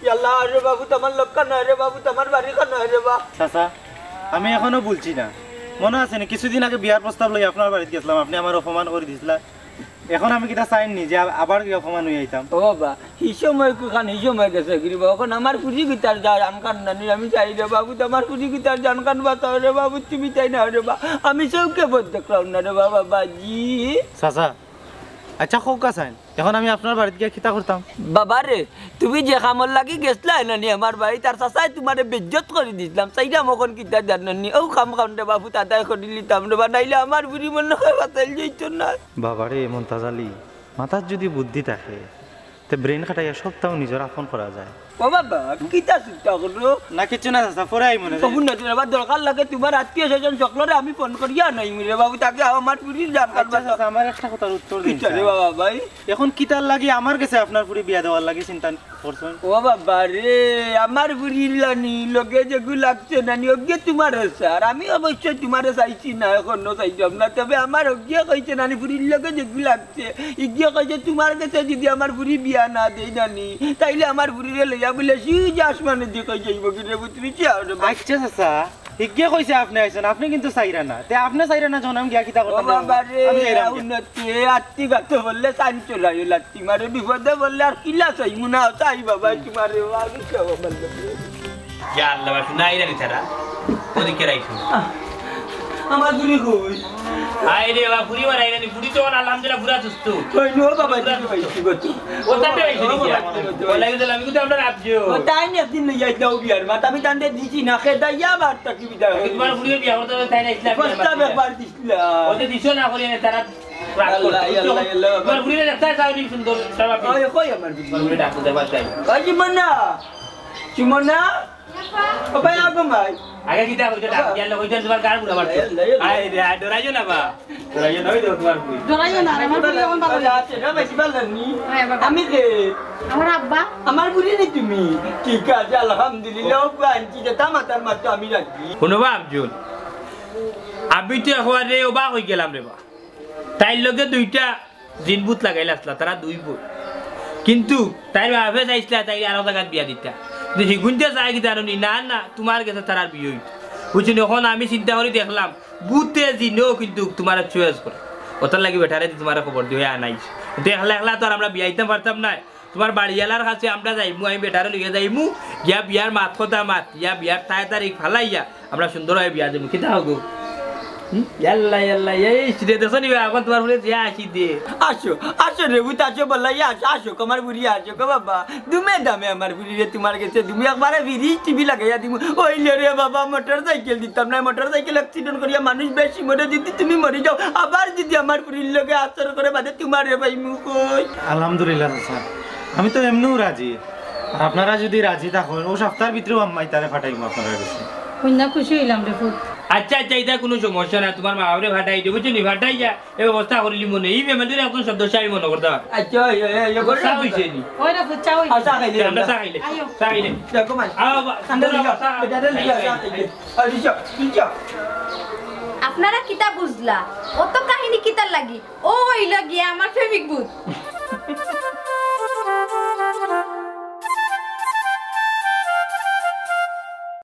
ইয়াল্লা, আরে বাবু, তো আমার লোক কানা রে বাবু, তো আমার বাড়ি কানা রে বা। চাচা, আমি এখনো ভুলছি না। মনে আছে নি, কিছুদিন আগে বিয়ার প্রস্তাব লই আপনার বাড়িত গেছিলাম, আপনি আমার অপমান করে দিছিলা। এখন আমি কিতা চাইন নি যে আ-, আবার কি অপমান হয়ে আইতাম? ও বাবা, হি সময় কুখান, হি সময় গেছে গিরি বা। এখন আমার ফুরি কিতার জান কান নানি, আমি চাই রে বাবু, তো আমার ফুরি কিতার জান কান বাঁচাও রে বাবু, তুমি তাই না রে বা। আমি চউখে পথ দেখলাম না রে বাবা, বাজি। চাচা, আচ্ছা, কউক্কা চাইন, এখন আমি আপনার বাড়িত গিয়া কিতা করতাম? বাবা রে, তুমি যে কামর লাগি গেছলায় নানি আমার বাড়িত, আর চাচায় তোমারে বেইজ্জত করি দিছলাম, চাইরাম অখন কিতা জানো নি? ও কাম কাম রে বাবু, তাতায় করি লিতাম রে বা, নাইলে আমার ফুরি মনে হয় বাঁচাইল যাইতো না। বাবা রে, মন্তাজ আলী, মাথাত যদি বুদ্ধি থাকে, তে brain খাটাইয়া সবতাও নিজর আপন করা যায়। ও বাবা, কিতা চিন্তা করো? না, কিচ্ছু না চাচা, পরে আইমু নে। তখন না, তোমার দরকার লাগে, তোমার আত্মীয় স্বজন সকলরে আমি ফোন করিয়া আনাইমু রে বাবু, তাকে আমার ফুরির জান কান আচ্ছা বাঁচাও। চাচা, আমার একটা কথার উত্তর দিন কিতা রে চাচা। বাবা ভাই? এখন কিতার লাগি আমার গেছে আপনার ফুরি বিয়া দেওয়ার লাগি চিন্তা করছেন? ও বাবা রে, আমার ফুরির লানি, লগে যেগু লাগছে নানি, ওগে তোমার আছে। আর আমি অবশ্যই তোমারে চাইছি না, এখনো চাইতাম না। তবে আমার ওগে কইছে নানি ফুরির লগে যেগু লাগছে, ইগে কইছে তোমার গেছে যদি আমার ফুরি বিয়া না দেই নানি, তাইলে আমার ফুরিরে লইয়া বুলে সিধা আসমানে দি কই যাইব কি রে পুত্রি, কি আর রে বাবা? আচ্ছা চাচা, ইগে কইছে আপনি আইছেন, আপনি কিন্তু চাইরা না। তে আপনি চাইরা না যখন আমি গিয়া কিতা ও করতাম? বাবা রে, আমি যাইরাম গিয়া। উন্নতি, আত্তি গাতো বললে চান চলাই লাত্তি মারে, বিপদে বললে আর কিলা চাইমু না, চাই বাবা তোমারে, আমি চাও আমার লগে। ইয়া আল্লাহ, বাসু নাই রে তারা। ওদিকে রাখো। আহ, আমার ফুরি কই? আয় রে বাবা, ফুরি মারাই না, ফুরি তো আলহামদুলিল্লাহ পুরা সুস্থ। কই নো বাবা, ফুরা কি সুস্থ। পাইছি গো তুই? ও তাতে পাইছি ও বাবা, গিয়া। কি পাইছি? ও লাগে দিলাম, আমি কিন্তু আমরা রাজ্য। ও তাই না, একদিন লইয়া যাও বিয়ার মাত, আমি তানতে দিছি না, খেদাইয়া বার থাকি বিদায় আমি হই। তোমার ফুরিয়ে বিয়া করতে হবে, তাই না, ইসলাম বিয়ার প্রস্তাব মাত। একবার দিছিলাম। ওতে দিছো না করিয়া তারা রাগ করছে, আল্লাহ, বুঝছো? আল্লাহ, আল্লাহ। তোমার ফুরিয়ে দেখতে চাও নি সুন্দর, স্বাভাবিক। ওই, কই আমার ফুরি? তোমার ফুরি ডাকতে দেবার চাই। ওই জীবন না, জীবন না। ও ভাই, আগো ভাই। আগে কিতা কইতে ডাক দিয়া লই, কইতে তোমার গার বুড়া মারছে। এই, এই, এই। আয় রে, আয়, ডরাইও না বা। ডরাইও না, ওই দেখো তোমার ফুরি। ডরাইও না, আমার ফুরি এখন ভালো আছে। আছে না, বেশি ভালো নি? হ্যাঁ, বাবা। আমি কে? আমার আব্বা। আমার ফুরি নি তুমি? ঠিক আছে, আলহামদুলিল্লাহ, ও আনছি, যেটা মাথার মাথা আমি রাখি। হুনো বা আফজল, আমি তো একেবারে অবাক হই গেলাম রে বা। তাইর লগে দুইটা জিনভূত লাগাইল আসলা, তারা দুই বই। কিন্তু তাইর বাপে চাইছলা তাইরে আরো জাগাত বিয়া দিতা। কিন্তু হিগুনতে চায় কিতা জানো নি? না, না, তোমার গেছে তারার বিয়া অইতো। বুঝছো নি? এখন আমি চিন্তা করি দেখলাম, ভূতে জিনেও কিন্তু তোমারে choice করে। ওটার লাগি বেটারে দি তোমারে খবর দিয়া আনাইছি। কিন্তু একলা একলা তো আর আমরা বিয়া দিতাম পারতাম না। তোমার বাড়িওয়ালার কাছে আমরা যাইমু, আমি বেটারে লইয়া যাইমু, গিয়া বিয়ার মাত কথা মাত, গিয়া বিয়ার তায় তারিখ ফালাইয়া আমরা সুন্দর হয়ে বিয়া দিমু। কিতা হগো? হুম? ইয়াল্লা, ইয়াল্লা, এই সিধে দেখছো নি বা? এখন তোমার ফুরিয়ে যে আসি দে। আসো, আসো রে, ভূত আসো, বললাই আসো, আসো, আমার ফুরি আসো গো বাবা। দুমে দামে আমার ফুরিরে তোমার গেছে, তুমি একবারে ফ্রিজ টিভি লাগাইয়া দিমু। ওইলে রে বাবা, মোটর সাইকেল দিতাম না, মোটর সাইকেল accident করিয়া মানুষ বেশি মরে, যদি তুমি মরি যাও, আবার যদি আমার ফুরির লগে আচর করে বাদে তোমারে পাইমু কই? আলহামদুলিল্লাহ চাচা, আমি তো এমনেও রাজি। আর আপনারা যদি রাজি থাকইন, ও সপ্তাহর ভিতরেউ আম্মাই তারে পাঠাইমু আপনারার গেছে। কইন্যা খুশি অইলাম রে পুত। আচ্ছা, আচ্ছা, ইটা কুনু সমস্যা না, তুমার মা বাপরে ফাটাই দিও, বুঝছো নি? ফাটাই যা, এ ব্যবস্থা করিলিমু নে। ই family-র একজন সদস্য আমি মনে করতাম। আচ্ছা, ওই, ওই, ওই, ওই, চা অইছে নি? ওই না, চা অই। আচ্ছা, খাইলে, আমরা চা খাইলে। আইও। চা খাইলে। দেখো মাই। আও, বা-, আন্দা লিয়া, চা। বেটা, আন্দা লিয়া, চা খাইলে। আর দিছো, দিছো। আপনারা কিতা বুঝলা? অত কাহিনী কিতার লাগি? ও অইল গিয়া আমার প্রেমিক ভূত।